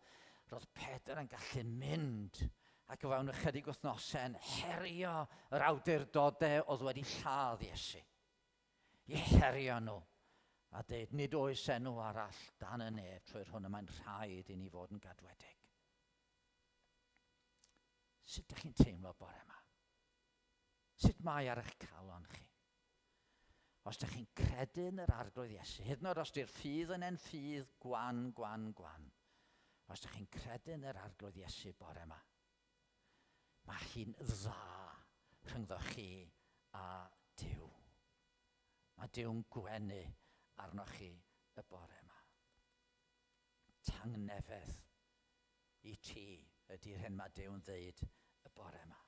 roedd Pedr yn gallu mynd ac o fewn ychydig wythnosau yn herio yr awdurdodau oedd wedi lladd Iesu. I herio nhw a dweud, nid oes enw arall dan y nef trwy'r hwn y mae'n rhaid i ni fod yn gadwedig. Sut ydych chi'n teimlo bore yma? Sut mae ar eich calon chi? Os ydych chi'n credu yn yr Arglwydd Iesu, hyd yn oed os di'r ffydd yn en ffydd gwan, gwan, gwan, os ydych chi'n credu yn yr Arglwydd Iesu bore yma, mae hi'n dda rhyngddo chi a Duw. Mae Duw'n gwenu arnoch chi y bore yma. Tangnefedd i ti ydy'r hyn mae Duw'n ddeud y bore yma.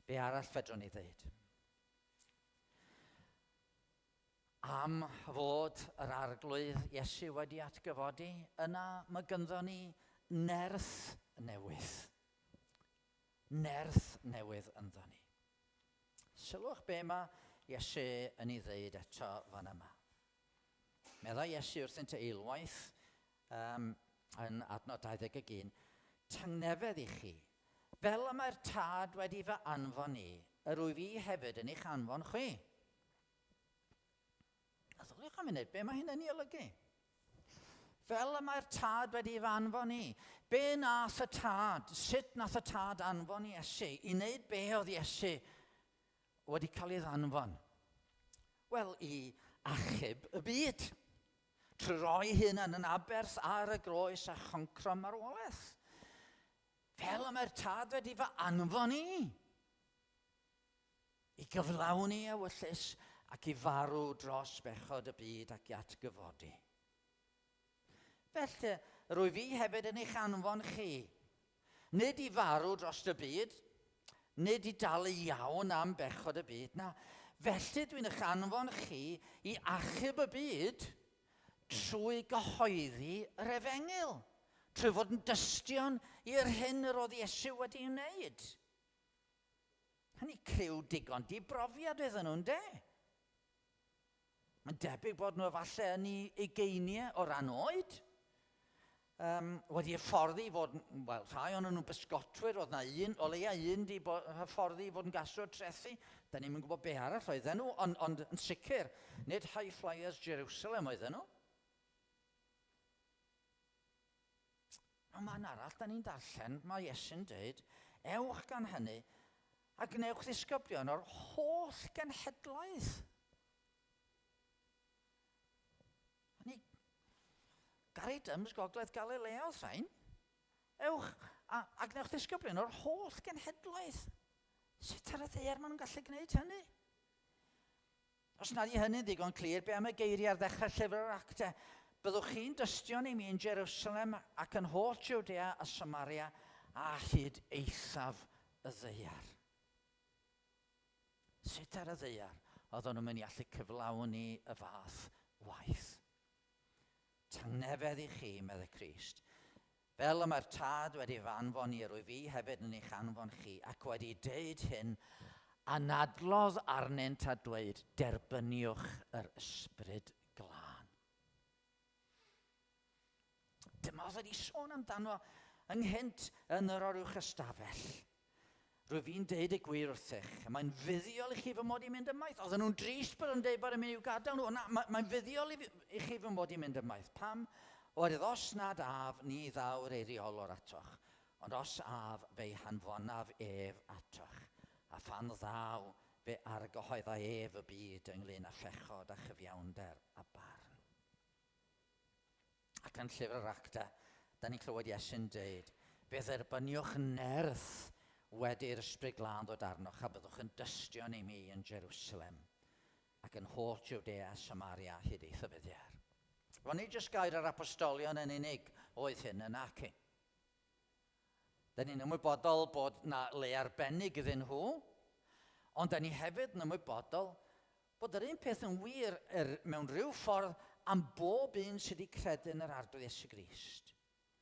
Be arall fedrwn ni ddeud? Am fod yr Arglwydd Iesu wedi atgyfodi, yna mae gynddo ni nerth newydd. Nerth newydd ynddo ni. Sylwch be mae Iesu yn ei ddeud eto fan yma. Meddai Iesu wrthynt eilwaith um, yn adnod 21, Tangnefedd i chi, fel y mae'r Tad wedi fy anfon i, yr wyf i hefyd yn eich anfon chwi. A ddyliwch am munud, be mae hyn yn ei olygu? Fel y mae'r Tad wedi fy anfon i. Be nath y Tad? Sut nath y Tad anfon Iesu? I wneud be oedd Iesu wedi cael ei ddanfon? Wel, i achub y byd. Trwy roi hunan yn aberth ar y groes a choncro marwolaeth. Fel y mae'r Tad wedi fy anfon i. I gyflawni ewyllys ac i farw dros bechod y byd ac i atgyfodi. Felly, rwyf fi hefyd yn eich anfon chi. Nid i farw dros y byd, nid i dalu iawn am bechod y byd, na. Felly dwi'n eich anfon chi i achub y byd trwy gyhoeddi yr efengyl, trwy fod yn dystion i'r hyn yr oedd Iesu wedi wneud. Hynny criw digon dibrofiad oedden nhw'n de. Mae'n debyg bod nhw efallai yn ei ugeiniau o ran oed. Um, wedi hyfforddi i fod, wel, rhai o'n nhw'n bysgotwyr, oedd na un, o leia un di hyfforddi i fod yn gasglwr trethi. Da ni'n gwybod be arall oedden nhw, ond, ond yn sicr, nid High Flyers Jerusalem oedden nhw. Ond man arall, da ni'n darllen, mae Iesu'n dweud, ewch gan hynny a gwnewch ddisgyblion o'r holl genhedlaeth. Ni, Gary Dyms, Gogledd Galilea oedd rhain. Ewch a, a gwnewch ddisgyblion o'r holl genhedlaeth. Sut ar y ddaear maen nhw'n gallu gwneud hynny? Os nad yw hynny'n ddigon clir, be am y geiriau ar ddechrau llyfr yr Actau? Byddwch chi'n dystion i mi yn Jerusalem ac yn holl Jwdea a Samaria a hyd eithaf y ddaear. Sut ar y ddaear oedden nhw'n mynd i allu cyflawni y fath waith? Tangnefedd i chi, meddai Crist. Fel y mae'r Tad wedi fy anfon i, yr wyf fi hefyd yn eich anfon chi, ac wedi deud hyn, Anadlodd arnynt a dweud, derbyniwch yr ysbryd glân. Dyma oedd wedi sôn amdano ynghynt yn yr oruwch ystafell. Rwyf fi'n deud y gwir wrthych, mae'n fuddiol i chi fy mod i'n mynd ymaith. Oedden nhw'n drist bod yn deud bod yn mynd i'w gadael nhw. Na, mae'n fuddiol i chi fy mod i'n mynd ymaith. Pam? Oherwydd os nad af, ni ddaw'r eiriolwr atoch. Ond os af, fe'i hanfonaf ef atoch. A phan ddaw, fe argyhoedda ef y byd ynglyn â phechod a chyfiawnder a barn. Ac yn llyfr yr Acta, da ni'n clywed Iesu'n deud, fe dderbyniwch nerth wedi'r ysbryd glân ddod arnoch a byddwch yn dystion i mi yn Jerusalem ac yn holl Jwdea a Samaria hyd eithaf y ddaear. Wel, nid jyst gair yr apostolion yn unig oedd hyn yn naci. Da ni'n ymwybodol bod na le arbennig iddyn nhw, ond da ni hefyd yn ymwybodol bod yr un peth yn wir mewn rhyw ffordd am bob un sydd wedi credu yn yr Arglwydd Iesu Grist.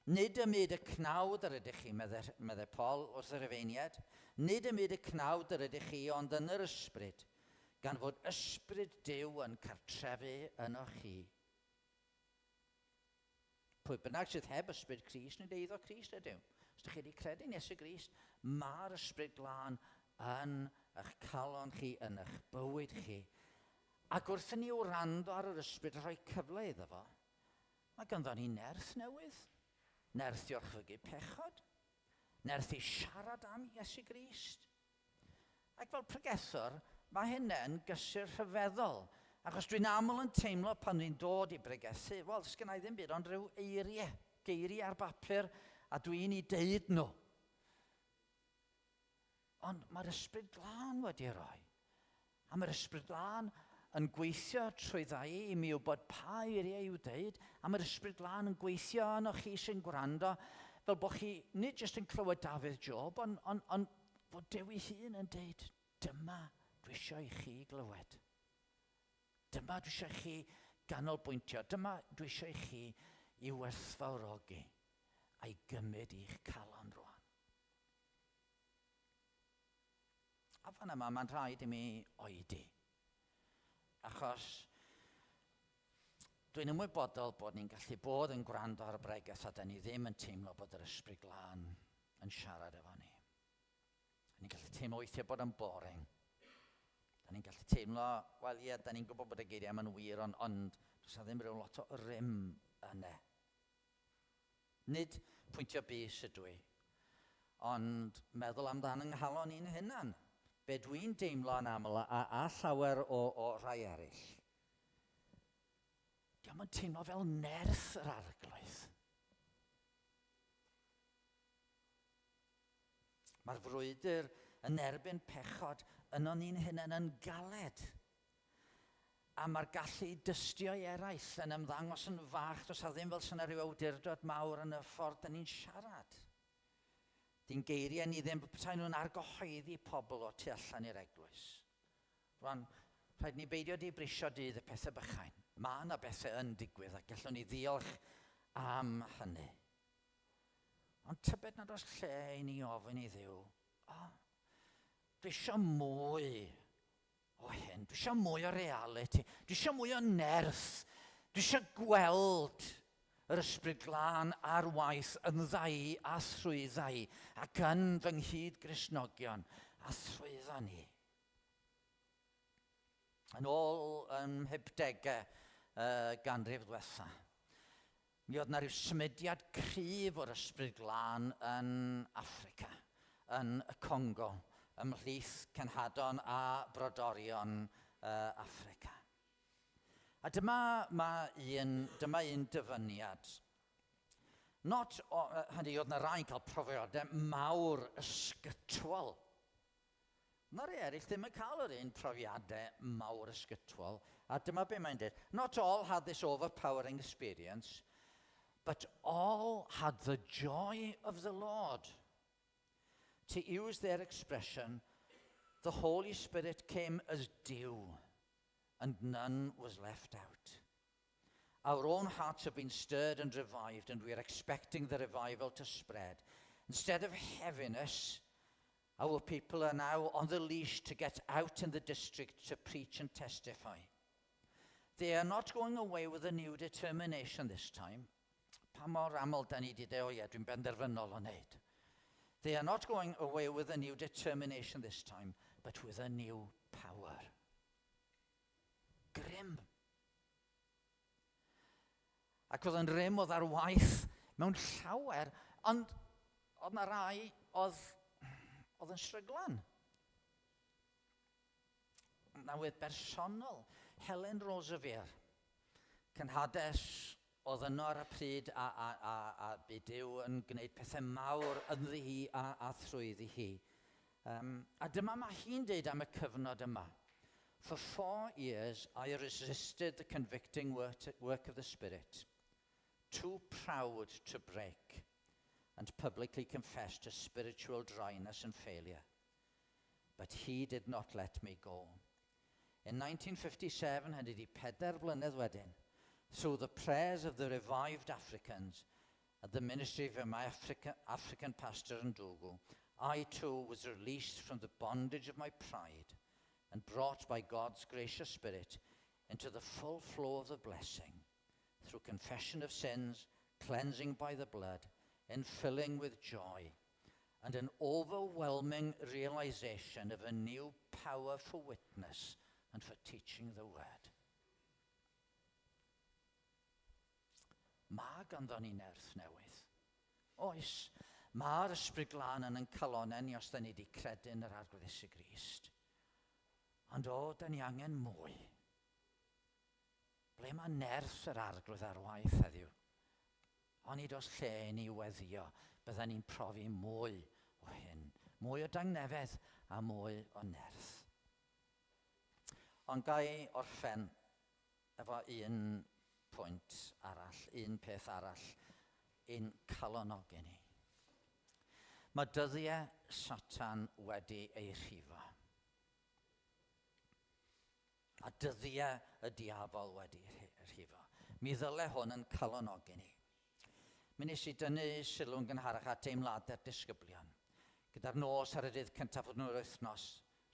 Nid ym myd y cnawd yr ydych chi, medde, medde Paul wrth yr Rufeiniaid. Nid ym myd y cnawd yr ydych chi, ond yn yr ysbryd, gan fod ysbryd Duw yn cartrefu ynoch chi. Pwy bynnag sydd heb ysbryd Crist, nid eiddo Crist ydyw. Os ydych chi wedi credu yn Iesu Grist, mae'r ysbryd glân yn eich calon chi, yn eich bywyd chi. Ac wrth i ni wrando ar yr ysbryd a rhoi cyfle iddo fo, mae ganddo ni nerth newydd. Nerth i orchfygu pechod. Nerth i siarad am Iesu Grist. Ac fel pregethwr, mae hynny'n gysur rhyfeddol, achos dwi'n aml yn teimlo pan dwi'n dod i bregethu, wel, sgynna i ddim byd ond rhyw eiriau, geiriau ar bapur, a dwi'n i deud nhw. Ond mae'r Ysbryd Glân wedi rhoi. A mae'r Ysbryd Glân yn gweithio trwy ddau i mi wybod pa eiriau i'w deud, a mae'r Ysbryd Glân yn gweithio yno chi sy'n gwrando, fel bod chi nid jyst yn clywed Dafydd Job, ond on, on, fod Duw ei hun yn deud, dyma dwi eisiau i chi glywed. Dyma dwi eisiau i chi ganolbwyntio. Dyma dwi eisiau i chi i werthfawrogi a'i gymryd i'ch calon rwan. A fan yma, mae'n rhaid i mi oedi. Achos dwi'n ymwybodol bod ni'n gallu bod yn gwrando ar y bregeth a da ni ddim yn teimlo bod yr ysbryd glân yn siarad efo ni. Ni'n gallu teimlo weithiau bod yn boring. Da ni'n gallu teimlo, wel ie, da ni'n gwybod bod y geiriau yma'n wir, ond, ond does na ddim rhyw lot o rym yna. Nid pwyntio bys ydw i, ond meddwl amdan yng nghalon i'n hunan. Be dwi'n deimlo yn aml a, a llawer o, o rhai eraill. Diolch yn teimlo fel nerth yr arglwydd. Mae'r frwydr yn erbyn pechod yno ni'n hunain yn galed. A mae'r gallu i dystio i eraill yn ymddangos yn fach, does a ddim fel sy'n rhyw awdurdod mawr yn y ffordd dyn ni'n siarad. Di'n geiriau ni ddim petai nhw'n argyhoeddi pobl o tu allan i'r eglwys. Rwan, rhaid ni beidio di brisio dydd y pethau bychain. Mae yna bethau yn digwydd a gallwn ni ddiolch am hynny. Ond tybed nad oes lle i ni ofyn i Dduw, o, oh, dwi eisiau mwy o hyn, dwi eisiau mwy o reality, dwi eisiau mwy o nerth, dwi eisiau gweld yr ysbryd glân ar waith yn ddau a thrwy ddau ac yn fy nghyd Gristnogion a thrwydda ni. Yn ôl ym mhumdegau uh, ganrif ddiwetha, mi oedd na rhyw symudiad cryf o'r ysbryd glân yn Affrica, yn y Congo, ymhlith cenhadon a brodorion uh, Affrica. A dyma, ma un, dyma un dyfyniad. Not, o, hynny, oedd na rai'n cael profiadau mawr ysgytwol. Mae rhai eraill ddim yn cael yr un profiadau mawr ysgytwol. A dyma be mae'n dweud. Not all had this overpowering experience, but all had the joy of the Lord. To use their expression, the Holy Spirit came as dew, and none was left out. Our own hearts have been stirred and revived, and we are expecting the revival to spread. Instead of heaviness, Our people are now on the leash to get out in the district to preach and testify. They are not going away with a new determination this time. Pa mor aml da ni wedi dweud, o ie, dwi'n benderfynol o wneud. They are not going away with a new determination this time, but with a new power. Grym. Ac oedd yn rym oedd ar waith mewn llawer, ond oedd na rai oedd, oedd yn stryglan. Newydd bersonol, Helen Roseveare, cenhades oedd yno ar y pryd a, a, a, a bu Duw yn gwneud pethau mawr ynddi hi a, a thrwyddi hi. Um, a dyma mae hi'n deud am y cyfnod yma. For 4 years I resisted the convicting work of the Spirit, too proud to break and publicly confess to spiritual dryness and failure. But he did not let me go. In 1957, hynny di 4 blynedd wedyn, through the prayers of the revived Africans and the ministry of my African pastor Ndugu, I too was released from the bondage of my pride and brought by God's gracious Spirit into the full flow of the blessing through confession of sins, cleansing by the blood, infilling with joy, and an overwhelming realization of a new power for witness and for teaching the word. Mae ganddo ni nerth newydd. Oes, mae'r Ysbryd Glân yn ein calonau ni os da ni wedi credu yn yr Arglwydd Iesu Grist. Ond o, da ni angen mwy. Ble mae nerth yr Arglwydd ar waith heddiw? Onid oes lle i ni weddio, bydden ni'n profi mwy o hyn. Mwy o dangnefedd a mwy o nerth. Ond ga i orffen efo un pwynt arall, un peth arall, un calonogi ni. Mae dyddiau Satan wedi ei rhifo. A dyddiau y diafol wedi rhifo. Mi ddyle hwn yn calonogi ni. Mi nes i dynnu sylw'n gynharach at deimladau'r disgyblion. Gyda'r nos ar y dydd cyntaf o'r wythnos,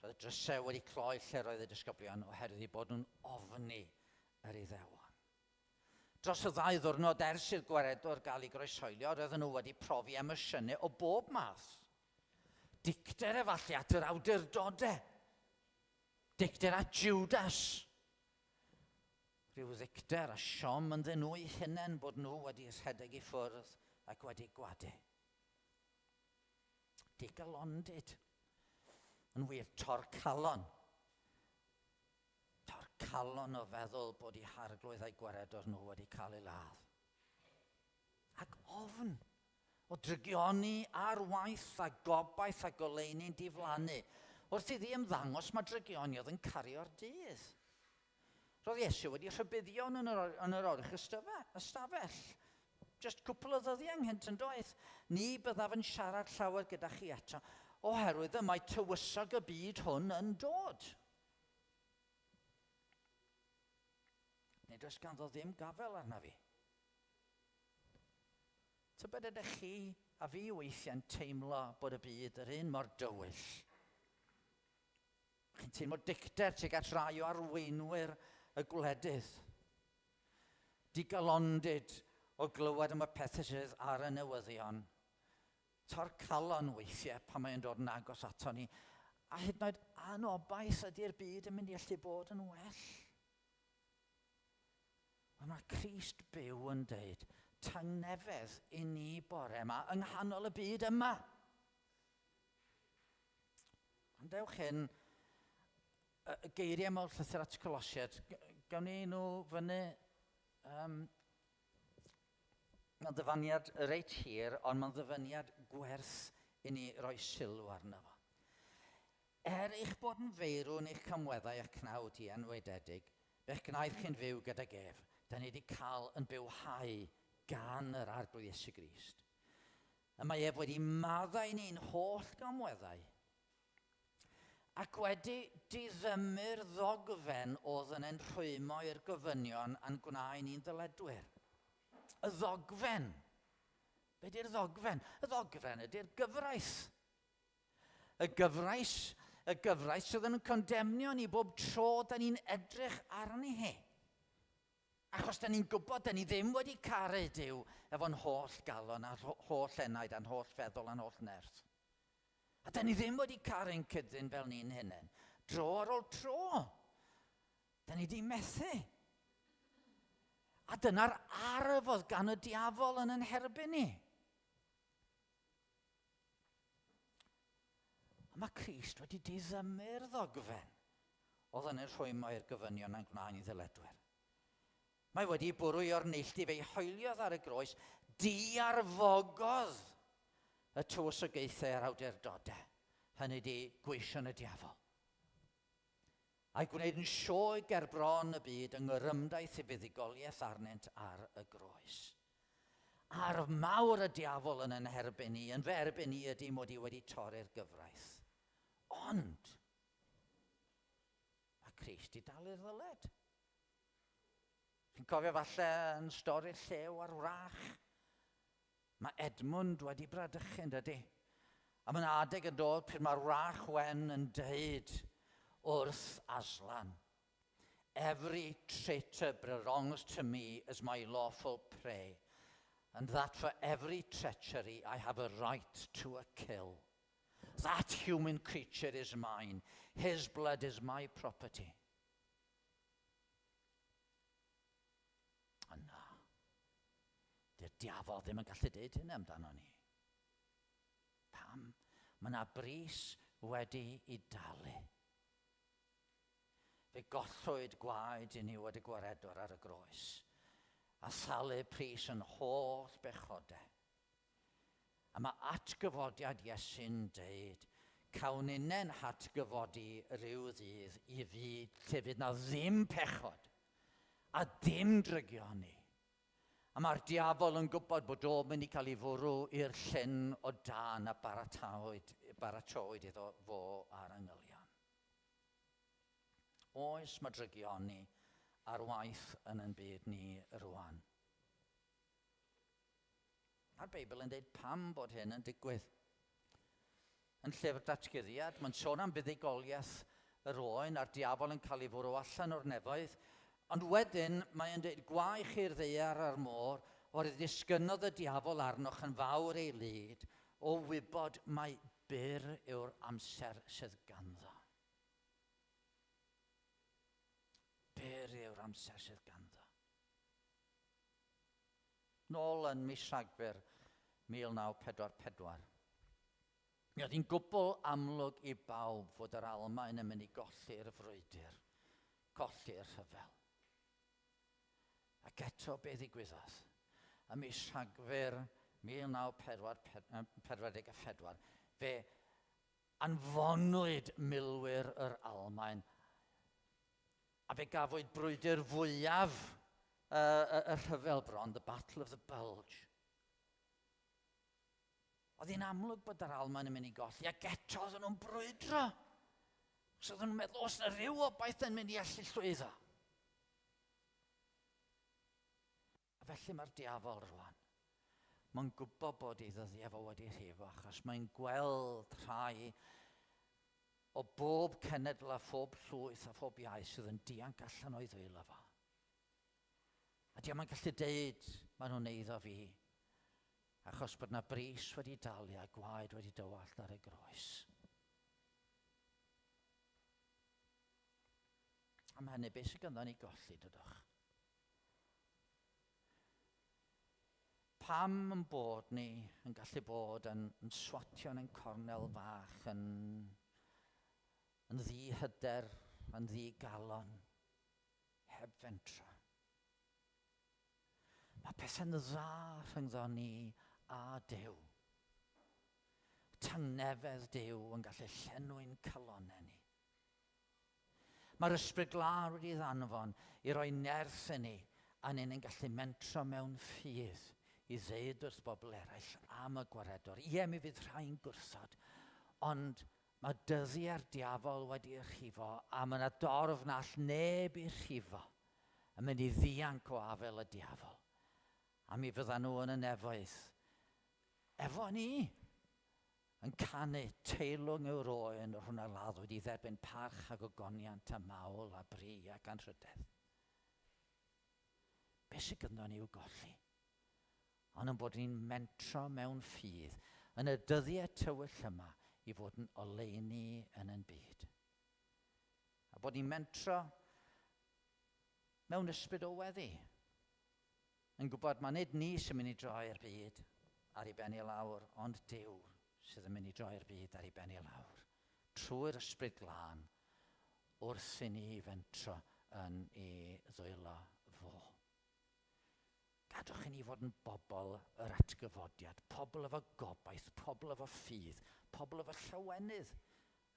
roedd y drysau wedi cloi lle roedd y disgyblion oherwydd eu bod nhw'n ofni yr Iddewon. Dros y ddau ddwrnod ers i'r gwaredwr gael ei groeshoelio, roedden nhw wedi profi emosiynau o bob math. Dicter efallai at yr awdurdodau. Dicter at Judas. Rhyw ddicter a siom ynddyn nhw eu hunain bod nhw wedi rhedeg i ffwrdd ac wedi gwadu. Digalondid. Yn wir, tor calon. Tor calon o feddwl bod eu Harglwydd a'u Gwaredwr nhw wedi cael ei ladd. Ac ofn o drygioni ar waith a gobaith a goleuni'n diflannu. Wrth iddi ymddangos mae drygioni oedd yn cario'r dydd. Roedd Iesu wedi rhybuddio yn yr, yn yr oruchaf ystafell. Just cwpl o ddyddiau ynghynt yn doedd. Ni byddaf yn siarad llawer gyda chi eto, oherwydd y mae tywysog y byd hwn yn dod. Nid oes ganddo ddim gafel arna fi. Tybed ydych chi a fi weithiau'n teimlo bod y byd yr un mor dywyll? Chi'n teimlo dicter tuag at rai o arweinwyr y gwledydd. Digalondid o glywed am y pethau sydd ar y newyddion. Tor calon weithiau pan mae'n dod yn agos ato ni. A hyd yn oed anobaith ydy'r byd yn mynd i allu bod yn well. Ond mae Crist byw yn deud, tangnefedd i ni bore yma yng nghanol y byd yma. Ond dewch hyn, y geiriau mewn llythyr at Colosiaid, gawn ni nhw fyny, mae'n ddyfaniad reit hir, ond mae'n ddyfyniad gwerth i ni roi sylw arno fo. Er eich bod yn feirw yn eich camweddau a'ch cnawd anwaededig, fe'ch gwnaeth chi'n fyw gydag ef. Da ni wedi cael yn bywhau gan yr Arglwydd Iesu Grist. Y mae ef wedi maddau ni'n holl gamweddau ac wedi diddymu'r ddogfen oedd yn ein rhwymo i'r gofynion a'n gwnau ni'n ddyledwyr. Y ddogfen. Be di'r ddogfen? Y ddogfen ydy'r gyfraith. Y gyfraith, y gyfraith sydd yn condemnio ni bob tro da ni'n edrych arni hi. Achos da ni'n gwybod da ni ddim wedi caru Duw efo'n holl galon a'n holl enaid a'n holl feddwl a'n holl nerth. A da ni ddim wedi caru'n cydyn fel ni'n hunain. Dro ar ôl tro. Da ni di methu. A dyna'r arf oedd gan y diafol yn yn herbyn ni. A mae Crist wedi diddymu'r ddogfen oedd yn ei rhwymo i'r gofynion a'n gwnaen i ddyledwyr. Mae wedi bwrw i o'r neilltu fe'i hoeliodd ar y groes, diarfogodd y tywysogaethau a'r awdurdodau, hynny di gweision y diafol. A'i gwneud yn sioe ger bron y byd yng ngorymdaith ei fuddugoliaeth arnynt ar y groes. Arf mawr y diafol yn yn herbyn i, yn fy erbyn i ydy mod i wedi torri'r gyfraith. Ond, mae Crist i dalu'r ddyled. Chi'n cofio falle yn stori'r llew a'r wrach? Mae Edmund wedi bradychu, yn dydy? A mae'n adeg yn dod pryd mae'r wrach wen yn deud wrth Aslan, Every traitor belongs to me as my lawful prey, and that for every treachery I have a right to a kill. That human creature is mine. His blood is my property. A na, dy'r diafol ddim yn gallu deud hynny amdano ni. Pam? Mae yna bris wedi i dalu. Fe gollwyd gwaed i ni wedi gwaredwr ar y groes, a thalu pris yn holl bechodau. A mae atgyfodiad Iesu'n deud, cawn unen hatgyfodi rhyw ddydd i fyd lle fydd na ddim pechod a dim drygioni. A mae'r diafol yn gwybod bod o'n mynd i cael ei fwrw i'r llyn o dân a baratawyd, baratowyd iddo fo a'r angylion. Oes, mae drygioni ar waith yn yn byd ni rwan. Mae'r Beibl yn dweud pam bod hyn yn digwydd. Yn llyfr datguddiad, mae'n sôn am fuddugoliaeth yr oen a'r diafol yn cael ei fwrw allan o'r nefoedd, ond wedyn mae'n dweud gwae chi'r ddaear a'r môr, oherwydd disgynnodd y diafol arnoch yn fawr ei lid, o wybod mai byr yw'r amser sydd ganddo. Byr yw'r amser sydd ganddo. Nôl yn mis Rhagfyr 1944. Mi oedd hi'n gwbl amlwg i bawb fod yr Almaen yn mynd i golli'r frwydr, colli'r rhyfel. Ac eto be ddigwyddodd? Ym mis Rhagfyr 1944, fe anfonwyd milwyr yr Almaen A fe gafwyd brwydr fwyaf y, y, y rhyfel bron, the Battle of the Bulge. Oedd hi'n amlwg bod yr Almaen yn mynd i golli, ac eto oedden nhw'n brwydro. So oedden nhw'n meddwl, os yna rhyw obaith yn mynd i allu llwyddo. A felly mae'r diafol rwan. Mae'n gwybod bod ei ddyddiau fo wedi rhifo, achos mae'n gweld rhai o bob cenedl a phob llwyth a phob iaith sydd yn dianc allan o'i ddwylo fo. A diolch mae'n gallu deud, maen nhw'n eiddo fi, achos bod na bris wedi dalu a gwaed wedi dywallt ar y groes. Am hynny, beth sydd ganddo ni golli, dydwch? Pam yn bod ni yn gallu bod yn, yn swatio yn ein cornel fach, yn, yn ddi-hyder, yn ddi-galon, heb fentra? Mae pethau'n dda rhyngddo ni a Duw. Tangnefedd Duw yn gallu llenwi'n calonnau ni. Mae'r Ysbryd Glân wedi ddanfon i roi nerth i ni a ni'n gallu mentro mewn ffydd i ddeud wrth bobl eraill am y gwaredwr. Ie, mi fydd rhai'n gwrthod, ond mae dyddiau'r diafol wedi rhifo a mae yna dorf na all neb i rhifo yn mynd i ddianc o afel y diafol. A mi fyddan nhw yn y nefoedd efo ni. Yn canu teilwng yw'r oen yr hwn a laddwyd i dderbyn parch a gogoniant a mawl a bri ac anrhydedd. Be sydd gynddon ni i'w golli? Ond yn bod ni'n mentro mewn ffydd yn y dyddiau tywyll yma i fod yn oleuni yn yn byd. A bod ni'n mentro mewn ysbryd o weddi. Yn gwybod mae nid ni sy'n mynd i droi'r byd ar ei ben i lawr, ond Duw sydd yn mynd i droi'r byd ar ei ben i lawr. Trwy'r ysbryd glân, wrth i ni fentro yn ei ddwylo fo. Gadwch i ni fod yn bobl yr atgyfodiad, pobl efo gobaith, pobl efo ffydd, pobl efo llawenydd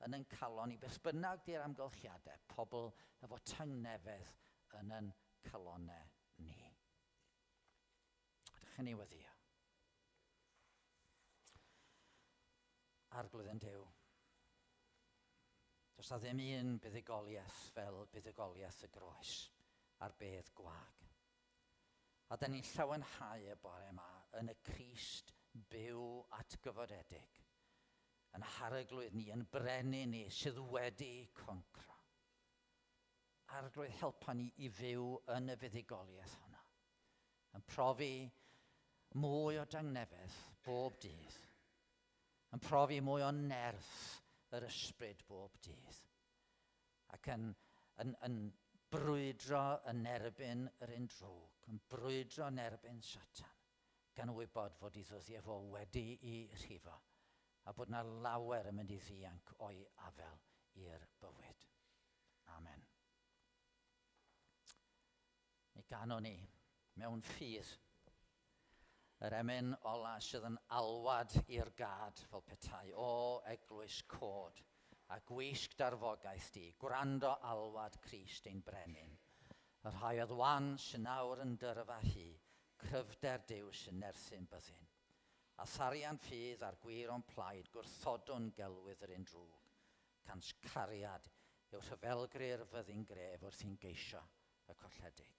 yn yn calon i beth bynnag di'r amgylchiadau, pobl efo tangnefedd yn yn calonau ni. Ydych chi'n ei weddio? Arglwydd yn Duw, does na ddim un buddugoliaeth fel buddugoliaeth y groes a'r bedd gwag. A da ni'n llawenhau y bore yma yn y Crist byw atgyfodedig, yn harglwydd ni, yn brenin ni sydd wedi concro. Arglwydd, helpa ni i fyw yn y fuddugoliaeth honno, yn profi mwy o dangnefedd bob dydd, yn profi mwy o nerth yr ysbryd bob dydd, ac yn, yn, yn brwydro yn erbyn yr un drwg, yn brwydro yn erbyn Satan, gan wybod fod ei ddyddiau fo wedi'i rhifo, a bod na lawer yn mynd i ddianc o'i afel i'r bywyd. Amen. Mi ganwn ni mewn ffydd yr emyn ola sydd yn alwad i'r gad fel petai o eglwys cod a gwisg darfogaeth di, gwrando alwad Crist ein brenin. Y rhai oedd wan sy'n nawr yn dyrfa hi, cryfder Duw sy'n nerthu'n byddin. A tharian ffydd a'r gwir o'n plaid, gwrthodwn gelwydd yr un drwg. Cans cariad yw rhyfelgri'r fyddin gref wrth i'n geisio y colledig.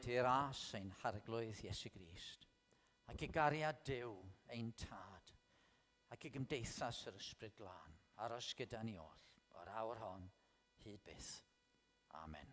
hefyd i ras ein Harglwydd Iesu Grist, ac i gariad Duw ein Tad, ac i gymdeithas yr Ysbryd Glân, aros gyda ni oll, o'r awr hon, hyd byth. Amen.